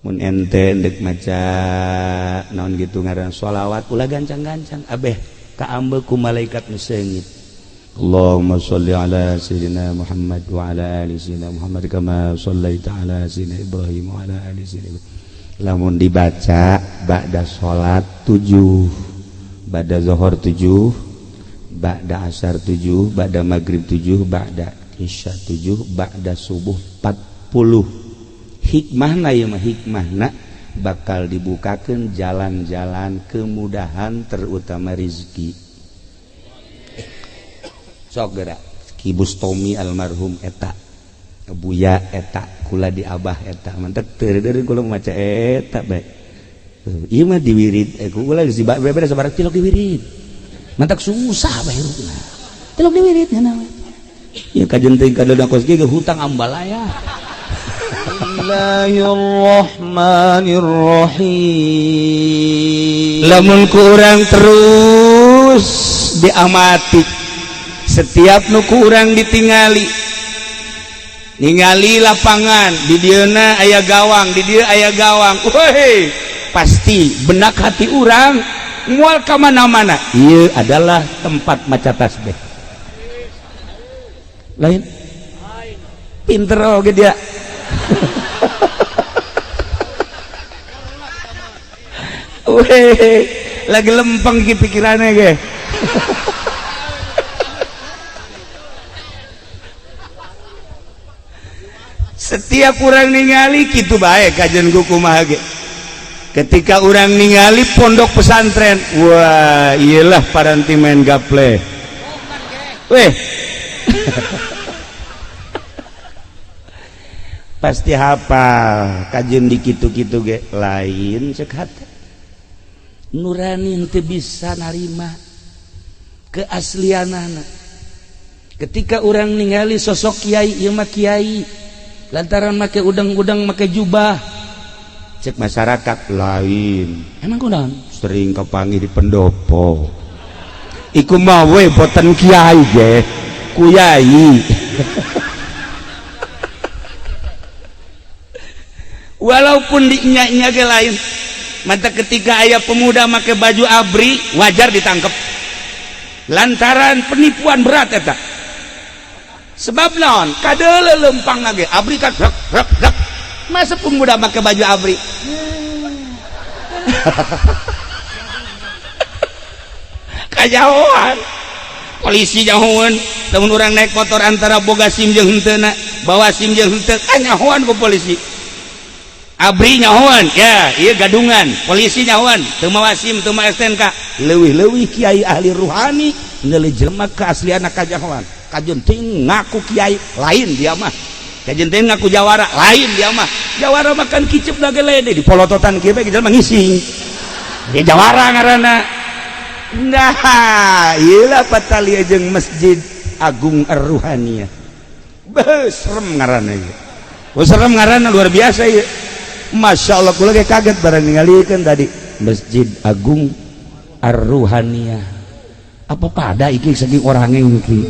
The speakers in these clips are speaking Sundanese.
Mun ente ndek maca naon gitu ngaran sholawat ulah gancang-gancang abeh kaambe ku malaikat nu seungit. Allahumma sholli ala sayyidina Muhammad wa ala ali sayyidina Muhammad kama shallaita ala sayyidina Ibrahim wa ala ali sayyidina Ibrahim. Lamun dibaca ba'da salat 7, ba'da zuhur 7, ba'da asar 7, ba'da maghrib 7, ba'da isya 7, ba'da subuh 40. Hikmahna ieu mah hikmahna bakal dibukakeun jalan-jalan kemudahan terutama rizki. Sok gerak Ki Bustomi almarhum eta Buya eta kula di abah eta mantek teu deui kula maca eta bae. Ieu mah diwirid kula geus beberes sabarang tilok diwirid. Mantak susah bae hirupna. Tilok diwirid nya naon. Ieu kajen teuing kadodong kos ge hutang ambalaya. Bismillahirrahmanirrahim. Lamun ku urang terus diamati, setiap nu ku urang ditingali, ningali lapangan di dieuna aya gawang, di dieu aya gawang, woi pasti benak hati urang moal ka mana-mana. Ieu adalah tempat maca tasbih. Lain pinter oge dia. Weh, lagi lempeng ki pikirannya ge. Setiap orang ningali kitu bae kajian ku kumaha ge. Ketika orang ningali pondok pesantren, wah iyalah paranti main gaple. Weh. Pasti hafal kajian di kitu-kitu ge lain cek hate. Nurani henteu bisa narima keaslianana. Ketika orang ningali sosok kiai, ieu mah kiai lantaran make udang-udang make jubah, cek masyarakat lain emang kunaon sering kapanggih di pendopo iku mah we boten kiai ge kuyai. Walaupun dinya-nya ge lain. Mata ketika aya pemuda make baju abri wajar ditangkep lantaran penipuan berat eta. Sebab naon kadeuleu lempang ge abri kan rek rek rek. Masa pemuda make baju abri? Kajauhan. Polisi jauhan. Lamun urang naik motor antara boga SIM jeung henteuna, bawa SIM jeung henteu, kanyahoan ku polisi. Abri nyahoan, ya, ieu gadungan. Polisi nyahoan, teu mawa SIM, teu mawa STNK. Leuwih-leuwih kiai ahli ruhani neuleuh jelema keaslianna kajahoan. Kajen teuing ngaku kiai, lain dia mah. Kajen teuing ngaku jawara, lain dia mah. Jawara makan kicep da gelede di polototan kieu bae jelema ngising. Dia jawara ngaranna. Nah, ieu lah patalia jeung Masjid Agung Ar-Ruhaniyah. Beuh, serem ngaranna ieu. Oh, serem ngaranna luar biasa ieu. Masya Allah, kula ge kaget barang ningalikeun tadi Masjid Agung Ar-Ruhaniyah. Apa pada iki saking orangnya iki.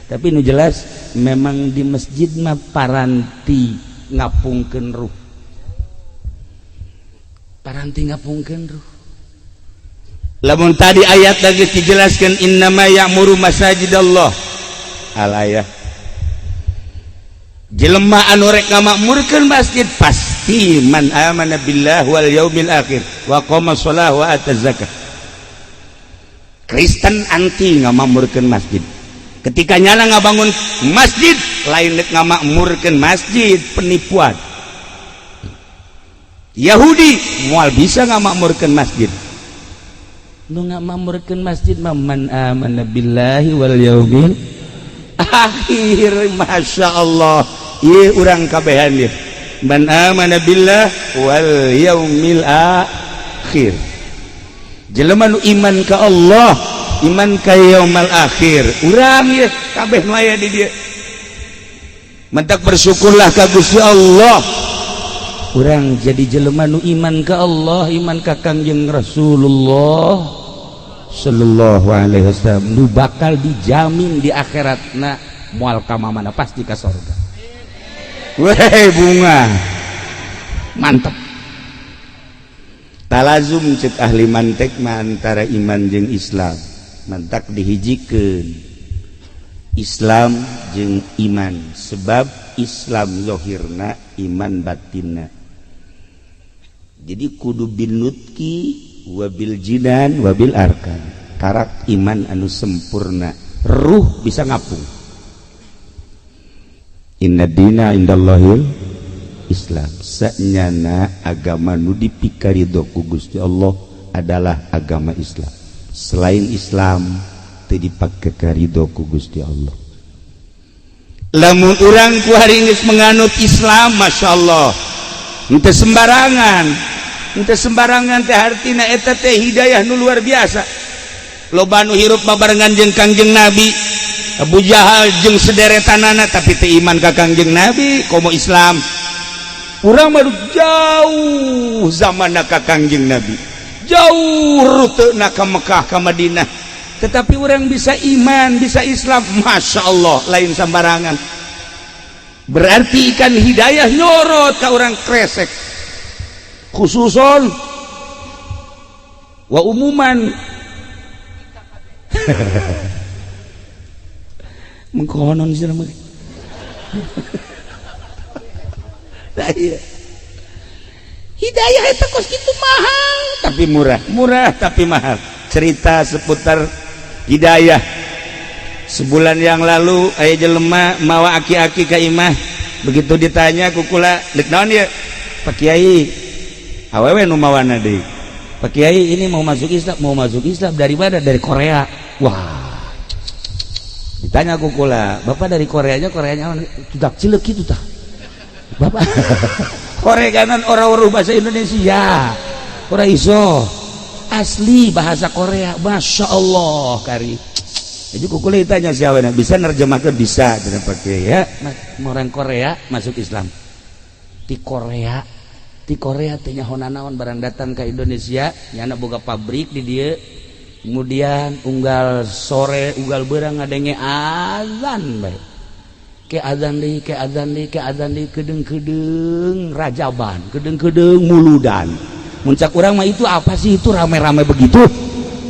Tapi nu jelas memang di masjid mah paranti ngapungkeun ruh. Paranti ngapungkeun ruh. Lamun tadi ayat lagi dijelaskan innama ya'muru masajidallah. Al ayah. Jelema anu rek ngamakmurkeun masjid pasti man amana billah wal yaumil akhir wa qama shalah wa ataz zakah. Kristen anti ngamakmurkeun masjid. Ketika nyala ngabangun masjid lain rek ngamakmurkeun masjid, penipuan. Yahudi moal bisa ngamakmurkeun masjid. Nu ngamakmurkeun masjid mah man amana billahi wal yaumil akhir. Masya Allah, ieu urang kabehan ieu. Man amana billah wal yaumil akhir. Jelema nu iman ka Allah, iman ka yaumal akhir. Urang ieu kabeh nu aya di dieu. Mentak bersyukurlah ka Gusti Allah. Urang jadi jelema nu iman ka Allah, iman ka Kangjeng Rasulullah sallallahu alaihi wasallam, nu bakal dijamin di akhiratna moal ka mana, pasti ka sorga. Weh bunga. Mantap. Talazum cek ahli mantek mah antara iman jeung Islam. Mantak dihijikeun Islam jeung iman, sebab Islam zahirna, iman batinna. Jadi kudu binutki wabil jinan wabil arkan. Karak iman anu sempurna, ruh bisa ngapung. Inna dina indallahil Islam. Sanyana agama nu dipikarido ku Gusti Allah adalah agama Islam. Selain Islam teu dipake karido ku Gusti Allah. Lamun urang ku hari geus menganut Islam, Masya Allah, henteu sembarangan. Henteu sembarangan teh artina eta teh hidayah nu luar biasa. Loba nu hirup babarengan jeung Kangjeng Nabi, Abu Jahal jeung sederetanana, tapi teu iman ka Kangjeng Nabi komo Islam. Urang mah jauh zamanna ka Kangjeng Nabi, jauh rute na ka Mekah, ka Madinah, tetapi orang bisa iman, bisa Islam. Masya Allah, lain sembarangan. Berarti ikan hidayah nyorot ke orang Kresek khususon wa umuman. Mengkonon sih. Nah, iya. Hidayah itu kos gitu mahal tapi murah, murah tapi mahal. Cerita seputar hidayah. Sebulan yang lalu aya jelema mawa aki-aki ka imah. Begitu ditanya ku kula, "Dek naon ieu?" "Pak Kiai, awewe nu mawana deui. Pak Kiai, ini mau masuk Islam." "Mau masuk Islam dari mana?" "Dari Korea." Wah. Ditanya ku kula, "Bapak dari Koreanya, Koreanya tidak cileuk kitu tah?" Bapak Korea kanan orang-orang bahasa Indonesia. Ora iso. Asli bahasa Korea, Masya Allah kari. Jadi ku kula ditanya siapa bisa nerjemahkan, bisa tidak pakai ya orang Korea masuk Islam di Korea. Di Korea teh nyaho nanaon, barang datang ke Indonesia nyana boga pabrik di dia. Kemudian unggal sore, unggal berang ngadenge azan bae, ke azan deui, ke azan deui, ke azan deui, kedeng-kedeng rajaban, kedeng-kedeng muludan. Muncak urang mah, itu apa sih itu rame-rame begitu?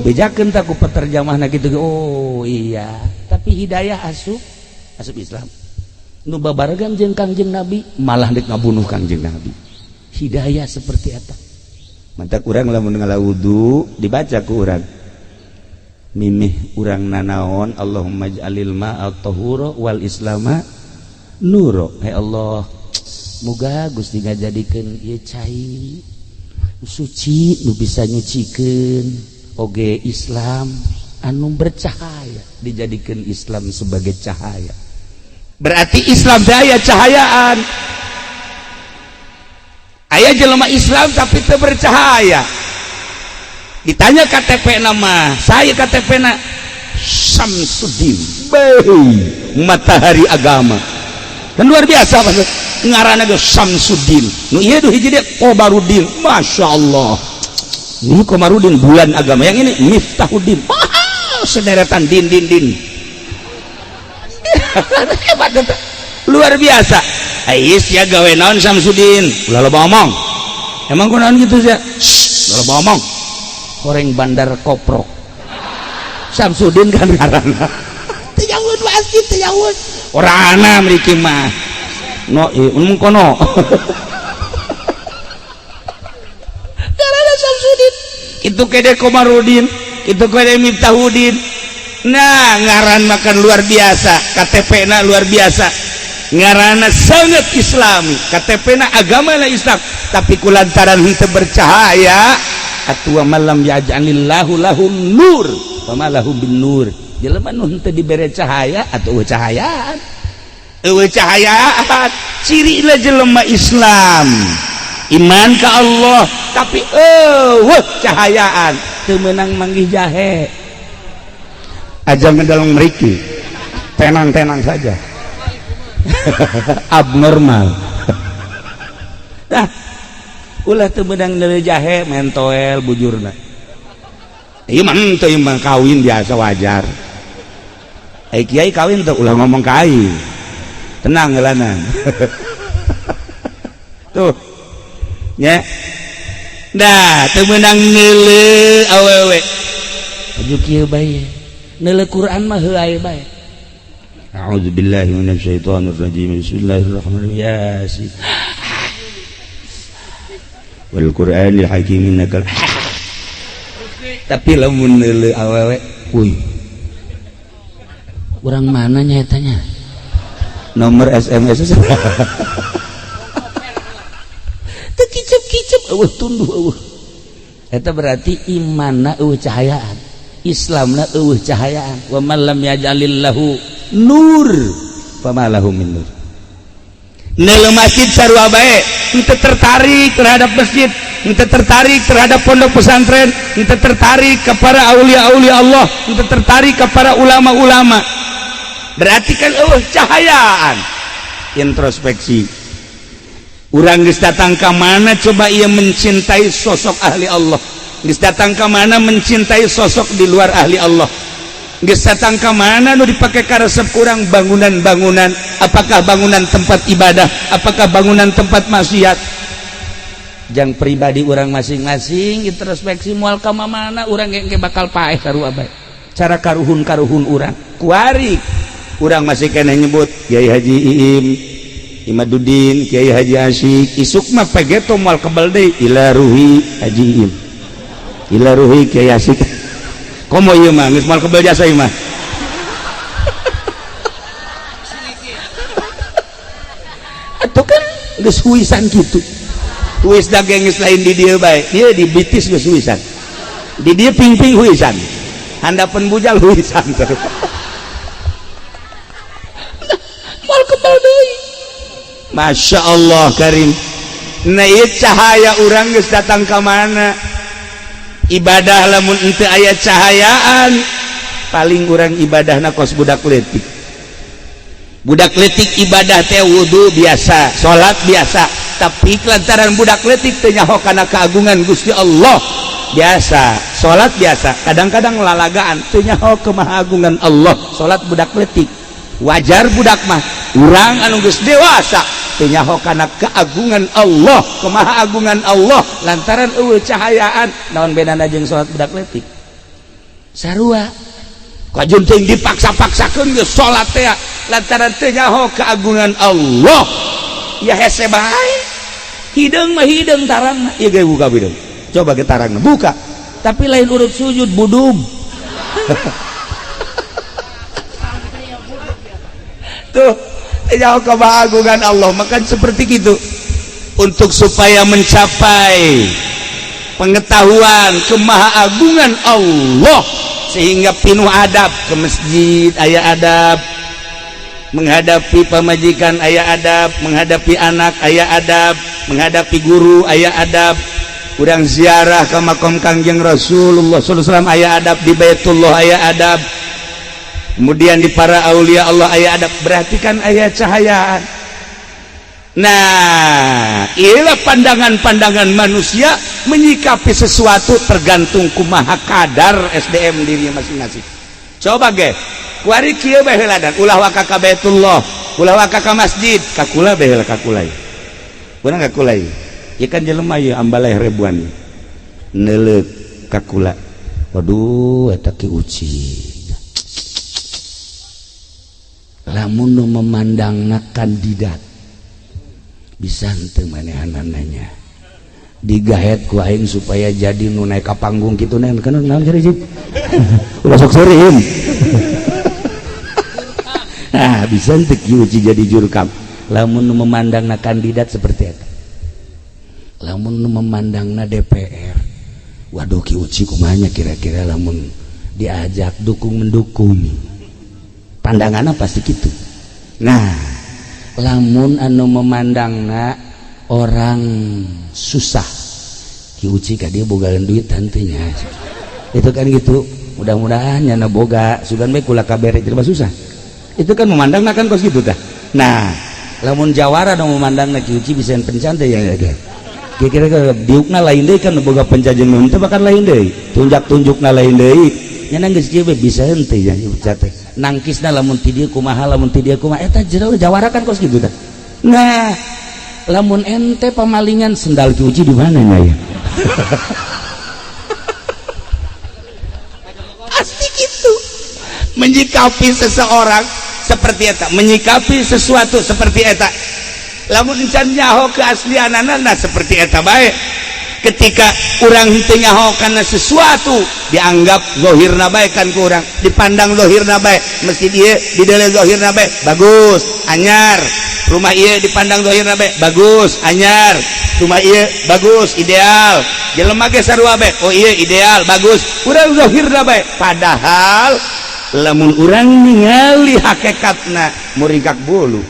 Bejakeun tak ku peterjemahna gitu. Oh iya, tapi hidayah asup, asup Islam. Nu babaregan jeung Kangjeng Nabi malah dek ngabunuh Kangjeng Nabi. Hidayah seperti eta. Mantak urang lamun ngala wudu dibaca ku urang mimih urang nanaon, "Allahumma ij'alil ma'a tahura wal islama nuro." Hai Allah, muga Gusti ngajadikeun ieu cai suci nu bisa nyucikeun, oge Islam anu bercahaya, dijadikan Islam sebagai cahaya. Berarti Islam daya cahayaan. Aya jelema Islam tapi teu bercahaya. Ditanya KTP, nama saya KTP na Samsudin. Beuh, matahari agama kan luar biasa. Maksud ngaranna ge Samsudin. Nu ieu duh hiji deui Kobarudin. Masya Allah, ini Komarudin bulan agama, yang ini Miftahudin. Wah, sederetan din din din. Hebat eta. Luar biasa. Ais ya gawe naon Samsudin? Ulah loba omong. Emang kunaon gitu sih? Ulah loba omong. Horeng bandar koprok. Samsudin kan ngaranna. Teu jauh masjid, teu jauh. Orangna mriki mah. No, ieu kono. Ngaranna Samsudin. Kitu kede Komarudin, kitu kede Miftahudin. Nah, ngaran makan luar biasa, KTP na luar biasa. Ngaranna sangat islami, KTP na agama na Islam, tapi kulantaran henteu bercahaya atuh malam yaj'alillahu lahum nur fama lahum bin nur. Jelema nu henteu dibere cahaya atuh eueuh cahayaan. Eueuh cahayaan. Cirina jelema Islam iman ka Allah tapi eueuh cahayaan, teu meunang manggih jahe. Aja ngedeleng mriki, tenang-tenang saja. Abnormal. Nah, ulah teu meunang deui jahe mentoel bujurna. Ieu mah henteu, ieu mah kawin biasa wajar. Ai kiai kawin teu? Ulah ngomong ka aing. Tenang heulanan. Tuh. Nya. Nah, teu meunang neuleu awewe. Aju kieu bae. Neuleu Quran mah heuay bae. A'udzubillahi minasyaitonir rajim. Bismillahirrahmanirrahim. Yasin. Wal Qur'anil Hakim innaka. Tapi lamun neuleu awewe, uy. Urang mana nya eta nya? Nomor SMS. Teu kicep-kicep eueuh tunduh eueuh. Eta berarti imanna eueuh cahayaan. Islamna eueuh cahayaan. Wa man lam yaj'alillahu nur fama lahu min nur. Neuleu masjid sarua bae, henteu tertarik terhadap masjid, henteu tertarik terhadap pondok pesantren, henteu tertarik kepada aulia-aulia Allah, henteu tertarik kepada ulama-ulama. Berarti kan eueuh cahayaan. Introspeksi. Urang geus datang ka mana coba ia mencintai sosok ahli Allah. Geus datang ka mana mencintai sosok di luar ahli Allah. Geus datang ka mana nu dipake karesep kurang bangunan-bangunan, apakah bangunan tempat ibadah, apakah bangunan tempat maksiat. Jang pribadi urang masing-masing introspeksi moal ka mana urang ge bakal paeh sarua bae. Cara karuhun-karuhun urang kuari urang masih keneh nyebut Kiai Haji Iim Imaduddin, Kiai Haji Asyik, isuk mah pegeto moal kebal deui ila ruhi Haji Iim, ila ruhi Kiai Asyik. Komo ieu mah geus moal kebal jasa ieu mah. Atuh kan geus huisan kitu. Huis daging geus lain di dieu bae, dieu di bitis geus huisan. Di dieu pingping huisan. Handapeun bujal huisan. Moal kebal deui. Masya Allah Karim. Nah ieu cahaya urang geus datang ka mana? Ibadah lamun henteu aya cahayaan, paling urang ibadahna kos budak leutik. Budak leutik ibadah teh wudu biasa, salat biasa, tapi lantaran budak leutik teu nyaho kana keagungan Gusti Allah biasa, salat biasa, kadang-kadang lalagaan teu nyaho kemahagungan Allah, salat budak leutik. Wajar budak mah, urang anu geus dewasa teu nyaho kana keagungan Allah, kemahaagungan Allah lantaran eueuh cahayaan, naon bedana jeung salat budak leutik? Sarua. Kajun teuing dipaksa-paksakeun geus salat teh lantaran teu nyaho keagungan Allah. Ya hese bae. Hideung mah hideung tarangna, ieu ge buka hideung. Coba ge tarangna buka. Tapi lain urut sujud budug. Tuh jauh keagungan Allah, maka seperti itu untuk supaya mencapai pengetahuan kemahaagungan Allah sehingga pinuh adab ke masjid aya adab, menghadapi pamajikan aya adab, menghadapi anak aya adab, menghadapi guru aya adab, urang ziarah ke makom Kangjeng Rasulullah sallallahu alaihi wasallam aya adab, di Baitullah aya adab, kemudian di para aulia Allah aya adab, berarti kan aya cahayaan. Nah, inilah pandangan-pandangan manusia menyikapi sesuatu tergantung kumaha kadar SDM dirinya masing-masing. Coba ge, kuari kieu bae heula dan ulah waka ka Baitullah, ulah waka ka masjid, kakula bae heula kakula. Urang kakula ieu. Ieu kan jelema ieu ambaleh ribuan. Neuleuk kakula. Waduh, eta ki uci. Lamun nu memandangna kandidat bisa henteu manehanananya digahet ku aing supaya jadi nu naik ka panggung kitu naon kan naon cari jip ulah sok seureun. Nah bisa henteu kieu jadi jurkam lamun nu memandangna kandidat seperti eta. Lamun nu memandangna DPR, waduh ki uci kumaha kira-kira lamun diajak dukung mendukung, pandanganna pasti gitu. Nah lamun anu memandangna orang susah, Ki Uci ka dia bogaan duit tantenya, itu kan gitu. Mudah-mudahan nyana boga sugan bae kula kabere jelema susah, itu kan memandangna kan kos gitu tah. Nah lamun jawara dong memandangna Ki Uci bisa pencan teh ya kira-kira diukna lain deui kan boga pencan jeung nu teh bahkan lain deui, tunjak-tunjukna lain deui, nyana geus kieu bae bisa henteu ya teh nangkisna lamun ti dieu kumaha, lamun ti dieu kumaha, eta jero jawara kan kos gitu tah. Nah Lamun ente pamalingan sendal cuci di mana ya? Pasti gitu. Menyikapi seseorang seperti eta, menyikapi sesuatu seperti eta. Lamun encan nyaho keaslianana, nah seperti eta bae. Ketika urang henteu nyaho kana sesuatu dianggap zahirna bae kan ku urang, dipandang zahirna bae, masjid ieu dideuleu zahirna bae bagus, anyar. Rumah ieu dipandang zahirna bae bagus, anyar. Rumah ieu bagus, ideal. Jelema ge sarua bae, oh ieu ideal, bagus. Urang zahirna bae, padahal lamun urang ningali hakikatna muringkak bulu.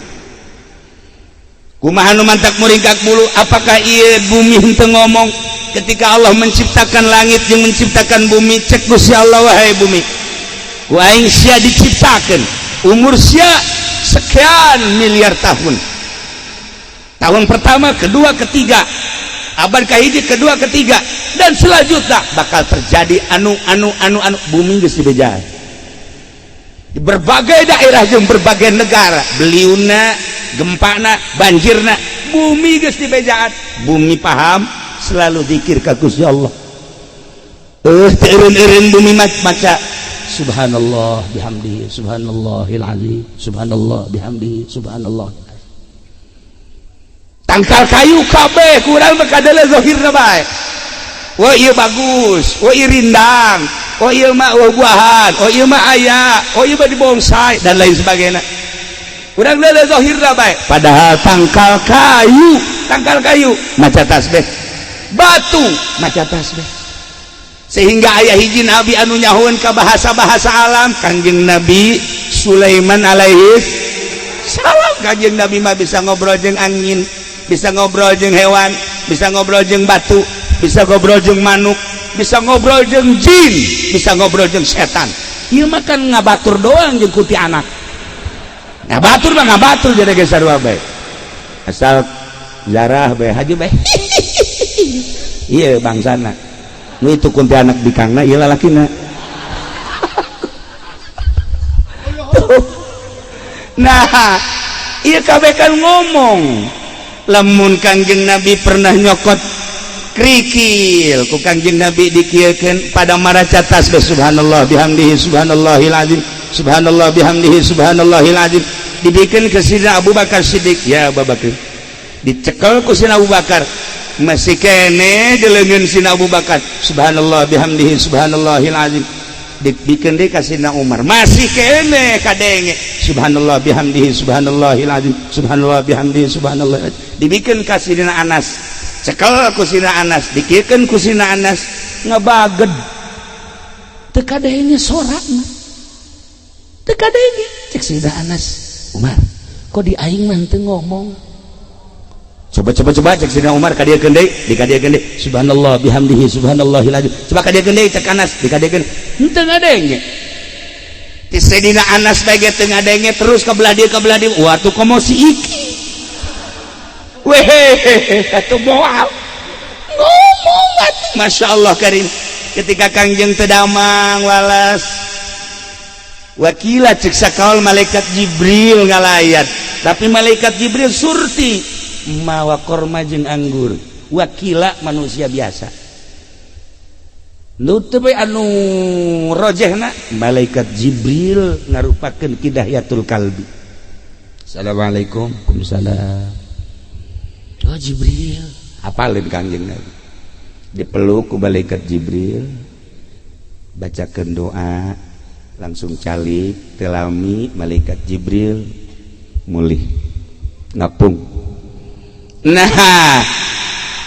Kumaha nu mantak muringkak bulu? Apakah ieu bumi henteu ngomong ketika Allah menciptakan langit jeung menciptakan bumi? Cek Gusti Allah, wahai bumi, ku aing sia diciptakeun, umur sia sekian miliar tahun, tahun pertama, kedua, ketiga, abad kahiji, kedua, ketiga, dan selanjutnya bakal terjadi anu anu anu anu. Bumi geus dibejaan di berbagai daerah jeung berbagai negara, beliuna, gempana, banjirna, bumi geus dibejaan. Bumi paham, selalu zikir ka Gusti Allah. Eureun-eureun bumi maca subhanallah bihamdihi subhanallahil azim subhanallah bihamdihi subhanallah. Tangkal kayu kabeh kurang mah kadeuleu zahirna bae. Wah ieu bagus, wah ieu rindang, oh ieu mah buah-buahan, oh ieu mah aya, oh ieu mah dibonsai dan lain sebagainya. Urang deuleu zahirna bae, padahal tangkal kayu maca tasbih, batu maca tasbih. Sehingga aya hiji nabi anu nyahoeun ka bahasa-bahasa alam, Kangjeng Nabi Sulaiman alaihi salam. Kangjeng Nabi mah bisa ngobrol jeung angin, bisa ngobrol jeung hewan, bisa ngobrol jeung batu, bisa ngobrol jeung manuk, bisa ngobrol jeung jin, bisa ngobrol jeung setan. Ieu mah kan ngabatur doang jeung kuti anak. Ngabatur mah ngabatur jadi geus sarua bae. Asal zarah bae haji bae. Ieu bangsana. Nu itu kunti anak bikangna ieu lalakina. Nah, ieu kabeh kan ngomong. Lamun Kangjeng Nabi pernah nyokot kerikil ku Kangjeng Nabi dikieukeun pada maraca tasbih subhanallah bihamdihi subhanallahil azim subhanallah bihamdihi subhanallahil azim, dibikeun ke Sidina Abu Bakar Siddiq, ya Abu Bakar, dicekel ku Sidina Abu Bakar, masih kene dileungeun Sidina Abu Bakar subhanallah bihamdihi subhanallahil azim, dibikeun deui ka Sidina Umar, masih kene kadenge subhanallah bihamdihi subhanallahil azim subhanallah bihamdihi subhanallah, dibikeun ka Sidina Anas, cekel ku Sidina Anas, dikiekeun ku Sidina Anas, ngebaged teu kadenge sorana, teu kadenge. Cek Sidina Anas, Umar, kok di aing mah teu ngomong? Coba coba coba, cek Sidina Umar, kadiekeun deui, dikadiekeun deui subhanallah bihamdihi subhanallahil azim, coba kadiekeun deui, cek Anas, dikadiekeun henteu ngadenge. Ti Sidina Anas bae ge teu ngadenge, terus ka belah dieu ka belah dieu, wah tuh komo si iki wehehe atuh moal ngomong atuh. Masya Allah karim. Ketika Kangjeng teu damang walas wakila cek sakaul malaikat Jibril ngalayat, tapi malaikat Jibril surti mawa korma jeung anggur, wakila manusia biasa. Nu teu bae anu rojehna malaikat Jibril ngarupakeun Kidayatul Kalbi. Assalamualaikum. Waalaikumsalam. Oh Jibril, apalin Kangjeng Nabi, dipeluk ku malaikat Jibril, bacakeun doa, langsung calik telami malaikat Jibril mulih ngapung. Nah,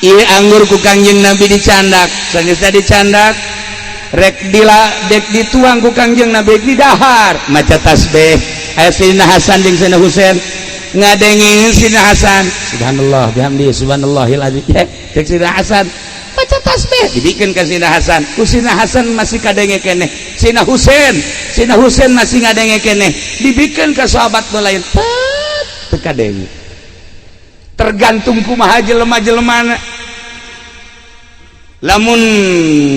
ieu anggur ku Kangjeng Nabi dicandak, sageusna dicandak rek dila dek dituang ku Kangjeng Nabi didahar maca tasbih. Aya Sayyidina Hasan jeung Sayyidina Husain ngadengin Sidina Hasan subhanallah bihamdi subhanallahil azim, cek Sidina Hasan baca tasbih, dibikin ke Sidina Hasan, ku Sidina Hasan masih kadenge keneh, Sidina Husain, Sidina Husain masih ngadenge keneh, dibikin ke sahabat nu lain teu kadenge. Tergantung kumaha jelema-jelemana. Lamun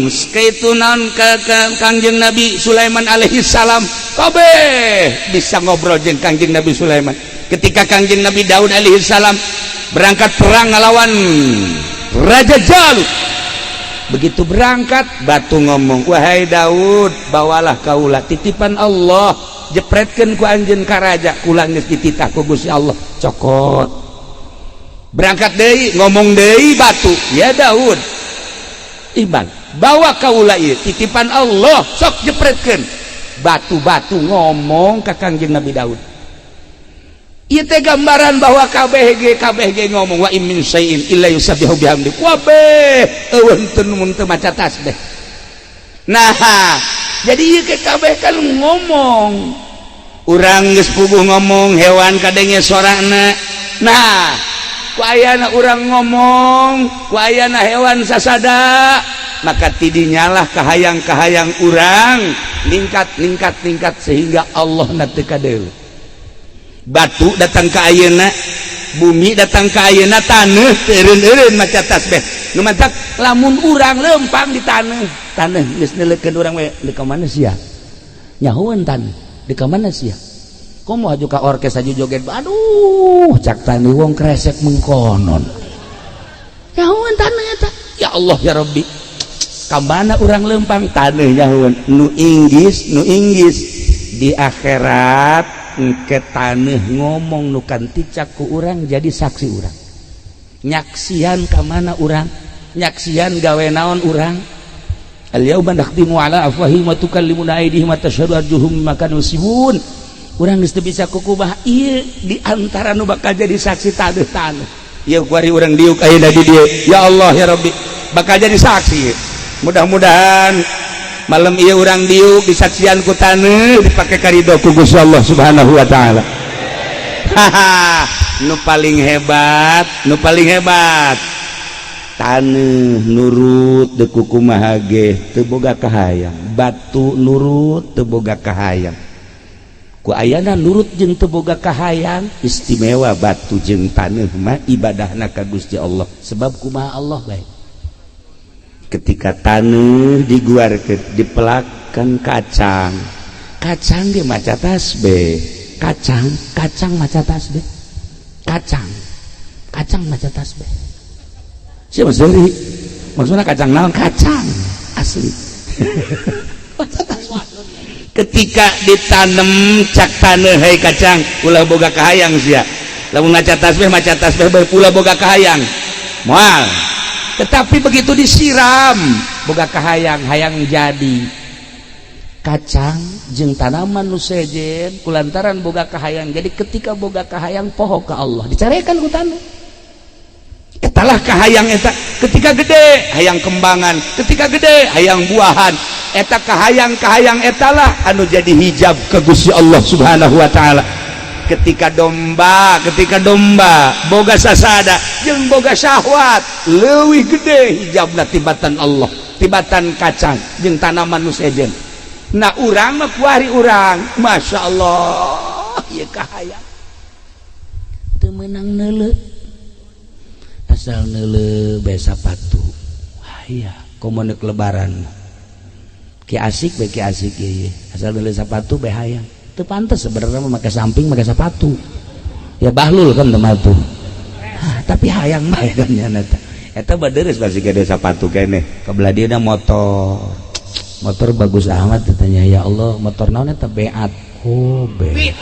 kitu naon ka Kangjeng Nabi Sulaiman alaihi salam kabeh bisa ngobrol jeung Kangjeng Nabi Sulaiman. Ketika Kangjeng Nabi Daud alaihissalam berangkat perang ngelawan Raja Jalut, begitu berangkat batu ngomong, "Wahai Daud, bawalah kaula, titipan Allah, jepretkeun ku anjeun ka raja, kula geus dititah ku Gusti Allah." Cokot, berangkat deui, ngomong deui batu, "Ya Daud, iman, bawa kaula ieu, titipan Allah, sok jepretkeun." Batu-batu ngomong ka Kangjeng Nabi Daud. Ieu teh gambaran bahwa KBG KBG ngomong, wa in min syai'in illa yusabbihu bihamdi. Kabeh euweuh teu mun teu maca tasbih. Nah, jadi ieu ke kabeh kan ngomong. Urang geus puguh ngomong, hewan kadenge sorana. Nah, ku ayana urang ngomong, ku ayana hewan sasada, maka tidinyalah kahayang-kahayang urang ningkat, ningkat, ningkat, sehingga Allah na teu kadeuleu. Batu datang ke ayeuna, bumi datang ke ayeuna, taneuh teu eureun-eureun maca tasbih. Nu matak lamun urang lempang di taneuh, taneuh geus neuleukeun urang we, "Deuk ka mana sia?" Nyahoeun taneuh, "Deuk ka mana sia? Komo haju ka orkes, haju joget?" "Aduh," cak taneuh, "wong kresek mengkonon." Nyahoeun taneuh eta. Ya Allah ya Rabbi, ka mana urang lempang, taneuh nyahoeun. Nu inggis, nu inggis di akhirat ke taneuh ngomong, nu kanticak ku urang jadi saksi urang, nyaksian ka mana urang, nyaksian gawe naon urang. Al yauma nakhtimu ala afwahihim wa tukallimuna aydihim wa tashhadu arjuluhum bima kanu yaksibun. Urang geus teu bisa kukumaha. Ieu di antara nu bakal jadi saksi taneuh-taneuh ieu. Kuari urang diuk ayeuna di dieu, ya Allah ya Rabbi, bakal jadi saksi. Mudah-mudahan malam ieu urang diuk disaksian ku taneuh, dipake karido ku Gusti Allah Subhanahu wa taala. Haha, nu paling hebat, nu paling hebat, taneuh nurut deuk kumaha ge teu boga kahayang, batu nurut teu boga kahayang. Ku ayana nurut jeung teu boga kahayang, istimewa batu jeung taneuh mah ibadahna ka Gusti Allah. Sebab kumaha Allah bae? Ketika taneuh diguarkeun, dipelakan kacang, kacang ge maca tasbih. Kacang, kacang maca tasbih, kacang, kacang maca tasbih. Siapa seri maksudnya kacang naon? Kacang asli maca tasbih. Ketika ditanam, cak taneuh, "Hei kacang, ulah boga kahayang sia. Lamun maca tasbih, maca tasbih bae, ulah boga kahayang." Moal. Tetapi begitu disiram, boga kahayang, hayang jadi kacang. Jeung tanaman nu sejen kulantaran boga kahayang jadi, ketika boga kahayang poho ka Allah, dicarekan ku taneuh. Etalah kahayang eta. Ketika gede, hayang kembangan, ketika gede, hayang buahan. Eta kahayang, kahayang etalah anu jadi hijab ke Gusti Allah Subhanahu wa taala. Ketika domba, ketika domba boga sasada jeung boga syahwat, leuwih gede hijabna tibatan Allah, tibatan kacang jeung tanaman nu sejen. Nah, urang mah kuari urang, Masya Allah, ieu kahayang teu meunang neuleu, asal neuleu bae sapatu aya. Komo neuk lebaran ki asik bae, ki asik ieu, asal neuleu sapatu bae hayang. Teu pantes sebenarnya mah make samping, make sepatu ya, bahlul kan teu tuh, tapi hayang bae kan nya. Eta eta baderes masih gede sepatu keneh. Kebelah dia motor, motor bagus amat ditanya, "Ya Allah, motor naon eta?" "Beat." Oh, beat.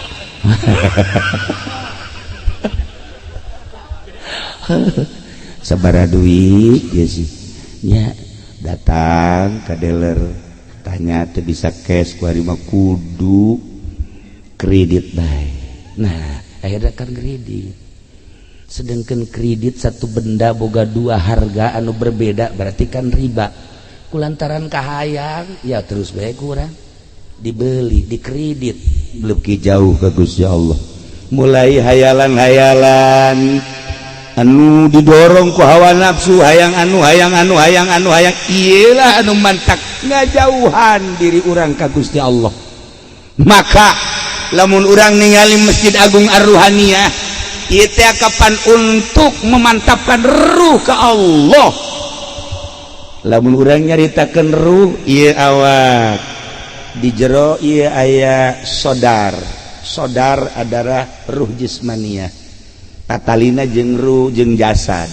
Sabaraha duit ya sih nya? Datang ke dealer, tanya, teu bisa cash, ku mah kudu kredit bae. Nah, akhirnya kan kredit. Sedangkan kredit satu benda boga dua harga anu berbeda, berarti kan riba. Kulantaran kahayang ya terus bae kurang dibeli, dikredit, lebih jauh ke Gusti Allah. Mulai hayalan-hayalan anu didorong ku hawa nafsu, hayang anu, hayang anu, hayang anu, hayang iyalah anu mantak ngajauhan diri urang ka Gusti Allah. Maka lamun urang ningali Masjid Agung Ar-Ruhaniyah ieu teh kapan untuk memantapkan ruh ke Allah. Lamun urang nyaritakeun ruh ieu, awak di jero ieu aya sodar. Sodar adalah ruh jismania, tatalina jeung ruh jeung jasad.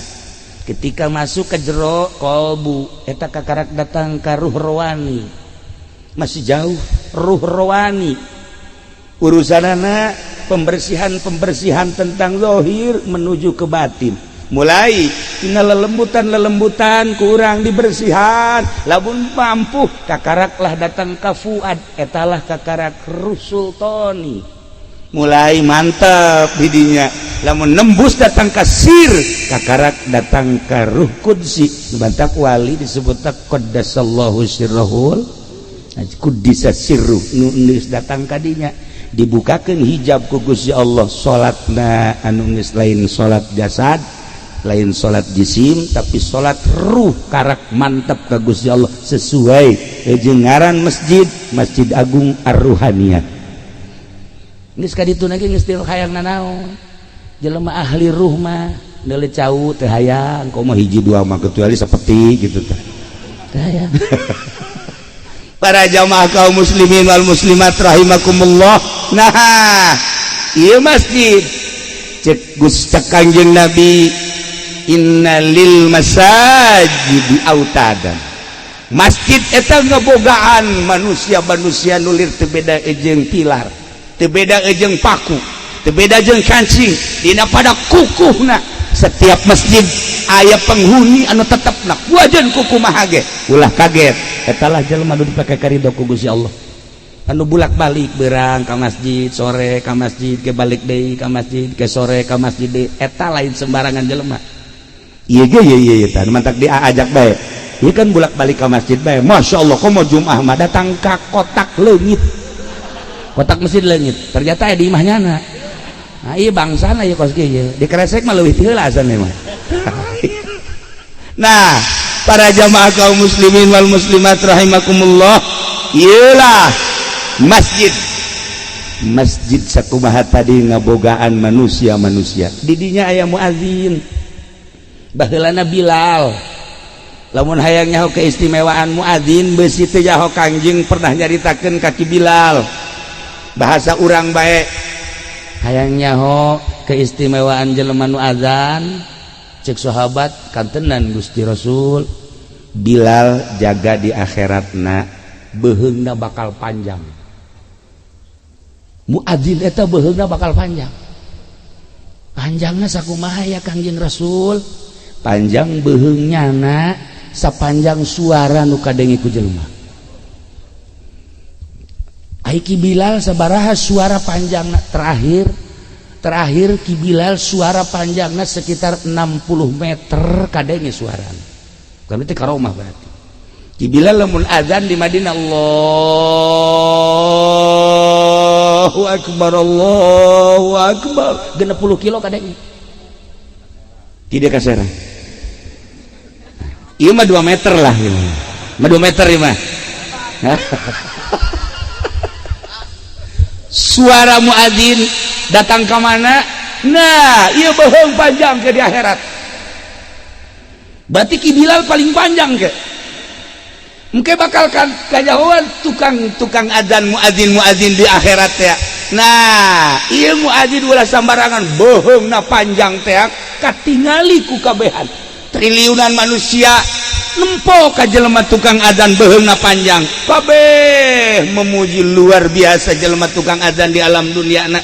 Ketika masuk ke jero kolbu eta kakarak datang ka ruh rohani, masih jauh ruh rohani. Urusanana pembersihan-pembersihan tentang zahir menuju ke batin. Mulai tina lelembutan-lelembutan kurang dibersihan, lamun mampu kakaraklah datang ka fuad, etalah kakarak ruh sultani. Mulai mantap didinya, lamun nembus datang ka sir, kakarak datang ka ruh qudsi. Bantak wali disebut qaddasallahu sirrahul, kuddisa sirruh, nu datang kadinya dibukakan hijab ku Gusti Allah. Salatna anu geus lain salat jasad, lain salat jisim, tapi salat ruh karak mantap ka Gusti Allah sesuai jeung ngaran masjid, Masjid Agung Ar-Ruhaniyah. Geus ka ditu lagi geus teu hayang nanaon. Jelema ahli ruh mah neule cau teu hayang, komo hiji dua mah kecuali seperti gitu teh. Teu hayang. Para jamaah kaum muslimin wal muslimat rahimakumullah. Nah, ieu masjid cek Gusti Kangjeng Nabi, innalil masajidi autadan. Masjid eta ngebogaan manusia-manusia nulir teu beda jeung pilar, teu beda jeung paku, teu beda jeung kancing, dina pada kukuhna. Setiap masjid aya penghuni anu tetepna wajan kuku mahage, ulah kaget. Etalah jelema nu dipake karido ku Gusti Allah. Anu bulak-balik berang ka masjid, sore ka masjid, ke balik deui ka masjid, ke sore ka masjid deui, eta lain sembarangan jelema. Ieu ge ieu ieu tah mantak diajak bae. Ieu kan bulak-balik ka masjid bae. Masya Allah, komo Jumat mah datang ka kotak leungit. Kotak masjid leungit. Ternyata aya di imah nyana. Nah, ieu bangsana ieu kos kieu. Dikresek mah leuwih ti heula asana mah. Nah, para jamaah kaum muslimin wal muslimat rahimakumullah, ieulah masjid. Masjid sakumaha tadi ngabogaan manusia-manusia. Didinya aya muazin. Baheulana Bilal. Lamun hayang nyaho keistimewaan muadzin beusi teu nyaho, Kangjeng pernah nyaritakeun ka Ki Bilal. Bahasa urang bae hayang nyaho keistimewaan jelema nu azan, cek sahabat kantenan Gusti Rasul, Bilal jaga di akhiratna beuheungna bakal panjang. Muadzin eta beuheungna bakal panjang. Panjangna sakumaha ya Kangjeng Rasul? Panjang beuheungnya na sapanjang suara nu kadenge ku jelema. Ai Ki Bilal sabaraha suara panjangna? Terakhir terakhir Ki Bilal suara panjangna sekitar 60 meter kadenge suarana. Kan itu karomah berarti. Ki Bilal lamun azan di Madinah, Allahu akbar, Allahu akbar, 60 kilo kadenge. Tidak kasera. Ieu mah 2 meter lah ieu mah. 2 meter ieu mah. Suara muadzin datang ke mana? Nah, ieu beuheung panjang ke di akhirat. Berarti Ki Bilal paling panjang ke. Mungkin bakal kan kajauhan tukang-tukang adzan muadzin-muadzin di akhirat ya. Nah, ieu muadzin ulah sambarangan beuheungna panjang teh katingali ku kabehan. Triliunan manusia nempo ka jelema tukang adzan beuheungna panjang. Kabeh memuji luar biasa jelema tukang adzan di alam dunia na.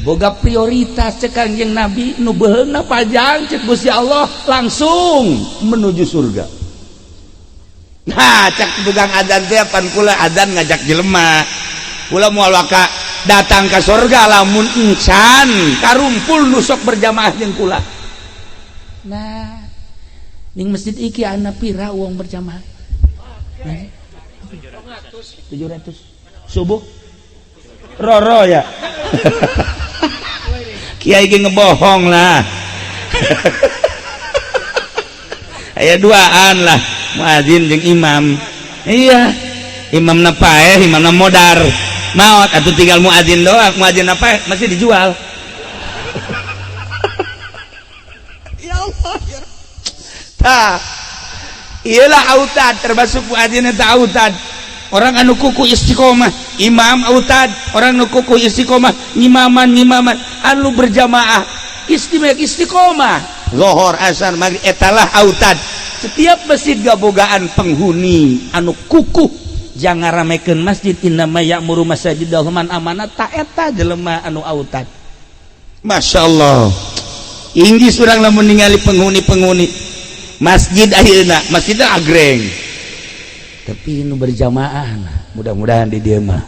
Boga prioritas cek Kangjeng Nabi nu beuheungna panjang cek Gusti Allah langsung menuju surga. Nah, cek tukang adzan teh pan kula adzan ngajak jelema. Kula moal waka datang ke surga lamun encan karumpul nu sok berjamaah jeung kula. Nah, ning masjid iki ana pira uang berjamaah? Nah, 700. Subuh roro ya. Kiai ge ngebohong lah. Aya duaan lah, muadzin jeung imam. Iya, imamna paeh, imamna modar. Maot atuh tinggal muadzin doang, muadzin apa masih dijual. Ya Allah ya. Tah, iyalah autad termasuk muadzin eta autad. Orang anu kukuh istiqomah, imam autad, orang anu kukuh istiqomah, ngimaman ngimaman, anu berjamaah istimewa istiqomah, zohor, asar, maghrib, etalah autad. Setiap masjid gabogaan penghuni anu kukuh jangan ramekeun masjid. Innama ya'muru masajidallah man amana, ta eta jelema anu autad. Masya Allah, inggis urang lamun ningali penghuni-penghuni masjid ayeuna, masjidnya agreng tapi nu berjamaah. Nah, mudah-mudahan di dieu mah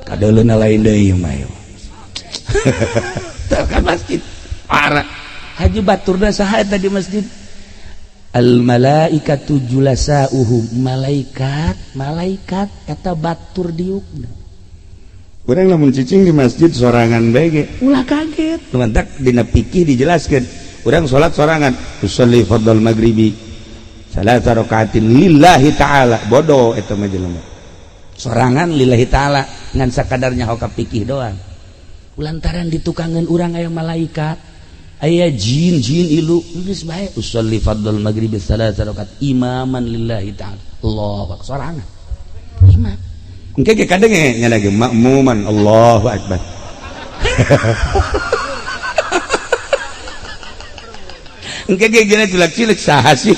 kadeuleuna lain deui mah ieu. Kan masjid parah haji baturna saha eta di masjid? Al malaikatu julasauhum, malaikat malaikat eta batur diukna. Urang lamun cicing di masjid sorangan bae ge ulah kaget. Mantak dina fikih dijelaskeun, urang salat sorangan, usolli fardhal maghribi salasa rakaatin lillahi ta'ala, bodoh eta mah jelema sorangan lillahi ta'ala ngan sakadarnya hoka fikih doang. Lantaran ditukangan urang aya malaikat, aya jin jin ilu, geus bae usolli fardhal maghribi salasa rakaat imaman lillahi ta'ala, Allahu akbar, sorangan imam. Engke ge kadenge nya lagi makmuman, Allahu akbar. Engke ge gina cilak-cilik saha sih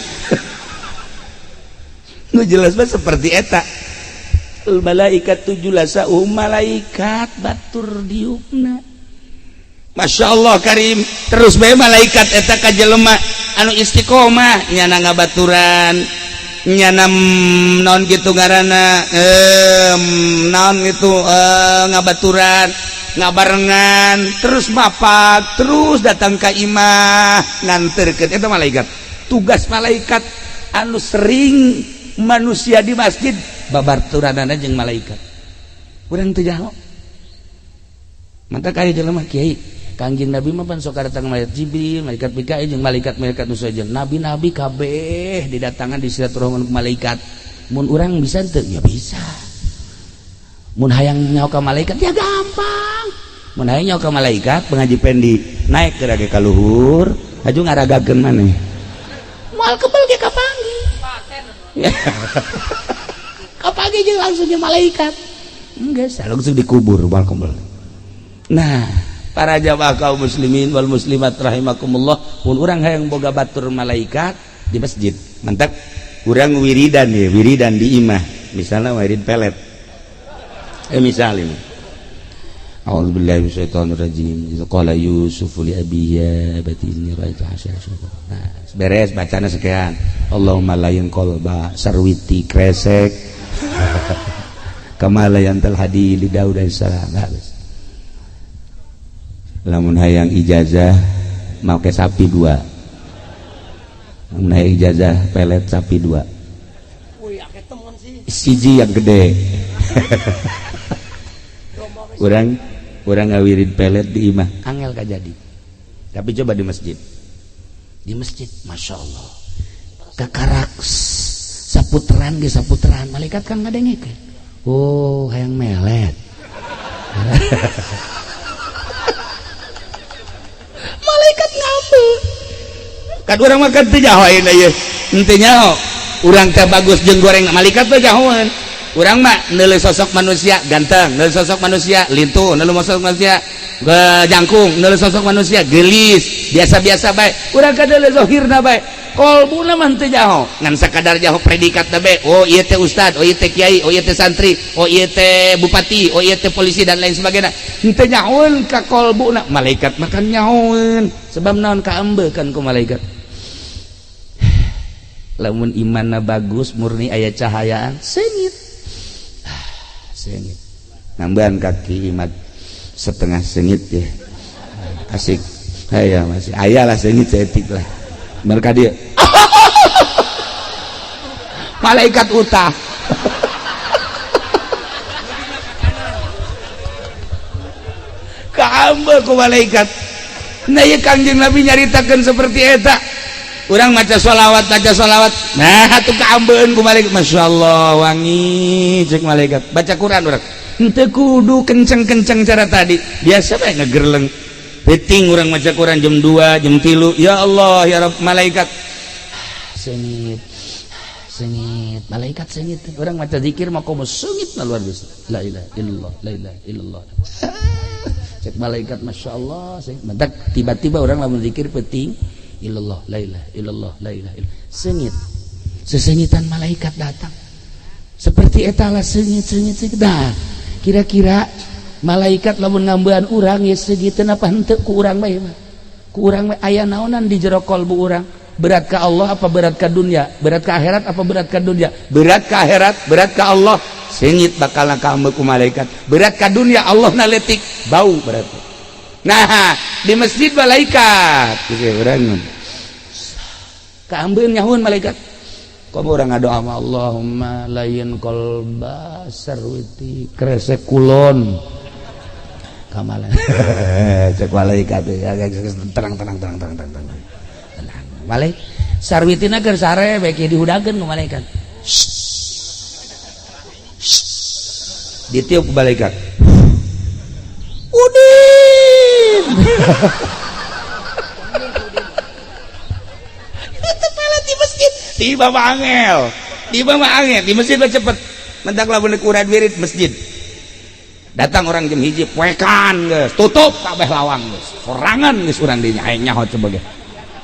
nu jelas mah seperti eta. Al malaikat julasau, malaikat batur diukna. Masya Allah karim, terus bae malaikat eta ka jelema anu istiqomah, nyana ngabaturan, nyana naon gitu ngaranna, naon gitu, ngabaturan, ngabarengan terus, mapak terus datang ka imah nganterkeun eta malaikat. Tugas malaikat anu sering manusia di masjid babaturanana jeung malaikat. Urang teu jaho mantap kaya jelema kiai. Kangjeng Nabi mah pan sok datang malaikat Jibril, malaikat Mikail jeung malaikat-malaikat nu sejen. Nabi-nabi kabeh didatangan di silaturahmi ku malaikat. Mun urang bisa teu? Ya bisa. Mun hayang nyaho ka malaikat ya gampang. Mun hayang nyaho ka malaikat pengaji pendi naik ke rage ka luhur, aju ngaragakeun maneh. Moal kebel ge kapanggih. Kapanggih jeung langsung jeung malaikat. Geus langsung dikubur moal kebel. Nah, para jamaah kaum muslimin wal muslimat rahimakumullah, mun urang hayang boga batur malaikat di masjid, mantap urang wiridan ya, wiridan di imah, misalnya wirid pelet, misalnya A'udzubillahi minasyaitonirrajim. Idz qala Yusuf li abihi ya abati inni ra'aitu asyara. Nah, beres bacana sekian. Allahumma layin qalba sarwiti kresek kama layantal hadi li Daud alaihissalam. Nah, lamun hayang ijazah make sapi dua, lamun hayang ijazah pelet sapi dua, siji yang gede. Urang urang ngawirid pelet di imah angel kajadi, tapi coba di masjid, di masjid masya Allah kakarak saputeran ge saputeran malaikat kan ngadengekeun, oh hayang melet. Malaikat ngambil kan urang mah kan teu nyaho ayeuna ieu, henteu nyaho urang teh bagus jeung goreng, malaikat teh nyahoeun. Urang mah neuleuh sosok manusia ganteng, neuleuh sosok manusia lintuh, neuleuh sosok manusia jangkung, neuleuh sosok manusia geulis, biasa-biasa bae. Urang ka neuleuh zahirna bae, kolbuna mah teu nyaho, ngan sakadar nyaho predikatna bae. Oh ieu teh ustad, oh ieu teh kiai, oh ieu teh santri, oh ieu teh bupati, oh ieu teh polisi dan lain sebagainya. Henteu nyahoeun ka kolbuna. Malaikat mah kan nyahoeun, sebab naon kaambekan ku malaikat. Lamun imanna bagus murni aya cahayaan seungit, seungit nambahan kaki imat setengah seungit ya asik. Aya masih aya lah seungit seetik lah mereka dia. Malaikat utah kaambe ku malaikat. Nah ieu Kangjeng Nabi nyaritakeun seperti eta. Urang maca sholawat, maca sholawat, nah atuh kaambeun ku malaikat, masyaallah wangi cek malaikat. Baca Quran urang henteu kudu kenceng-kenceng cara tadi, biasa bae ngegerleng peuting urang maca Quran jam 2 jam 3, ya Allah ya Rabb, malaikat sengit Seungit, malaikat seungit. Urang maca zikir mah komo seungit na luar biasa. La ilaha illallah, la ilaha illallah. Cek malaikat masya Allah, seungit. Mentak tiba-tiba orang lamun zikir penting illallah, la ilaha illallah, la ilaha illallah. Seungit. Sesengitan malaikat datang. Seperti etala seungit seungit seungit. Dah, kira-kira malaikat lamun ngambean urang ya seungiteun apa henteu ku urang bae mah. Ku urang bae aya naonan di jero kolbu urang. Berat ke Allah apa berat ke dunia? Berat ke akhirat apa berat ke dunia? Berat ke akhirat, berat ke Allah. Seungit bakal kaambeu ku malaikat. Berat ke dunia Allah na letik, bau berarti. Nah, di masjid malaikat. Geus urang. Kaambeun nyahueun malaikat. Komo urang ngadoa ma Allahumma layin qalba sarwiti kresek kulon. Kamalan. Cek malaikat tenang tenang tenang tenang tenang tenang. Malaikat sarwitina keur sare bae dihudakeun ku malaikat. Ditiup ku malaikat. Udin. Itu malah di masjid, tiba mah angel. Tiba mah angel, di masjid mah cepet. Mentak lamun kurang wirid masjid. Datang orang jam 1 poekan geus, tutup kabeh lawang geus. Sorangan geus urang dinya aing nyaho coba ge.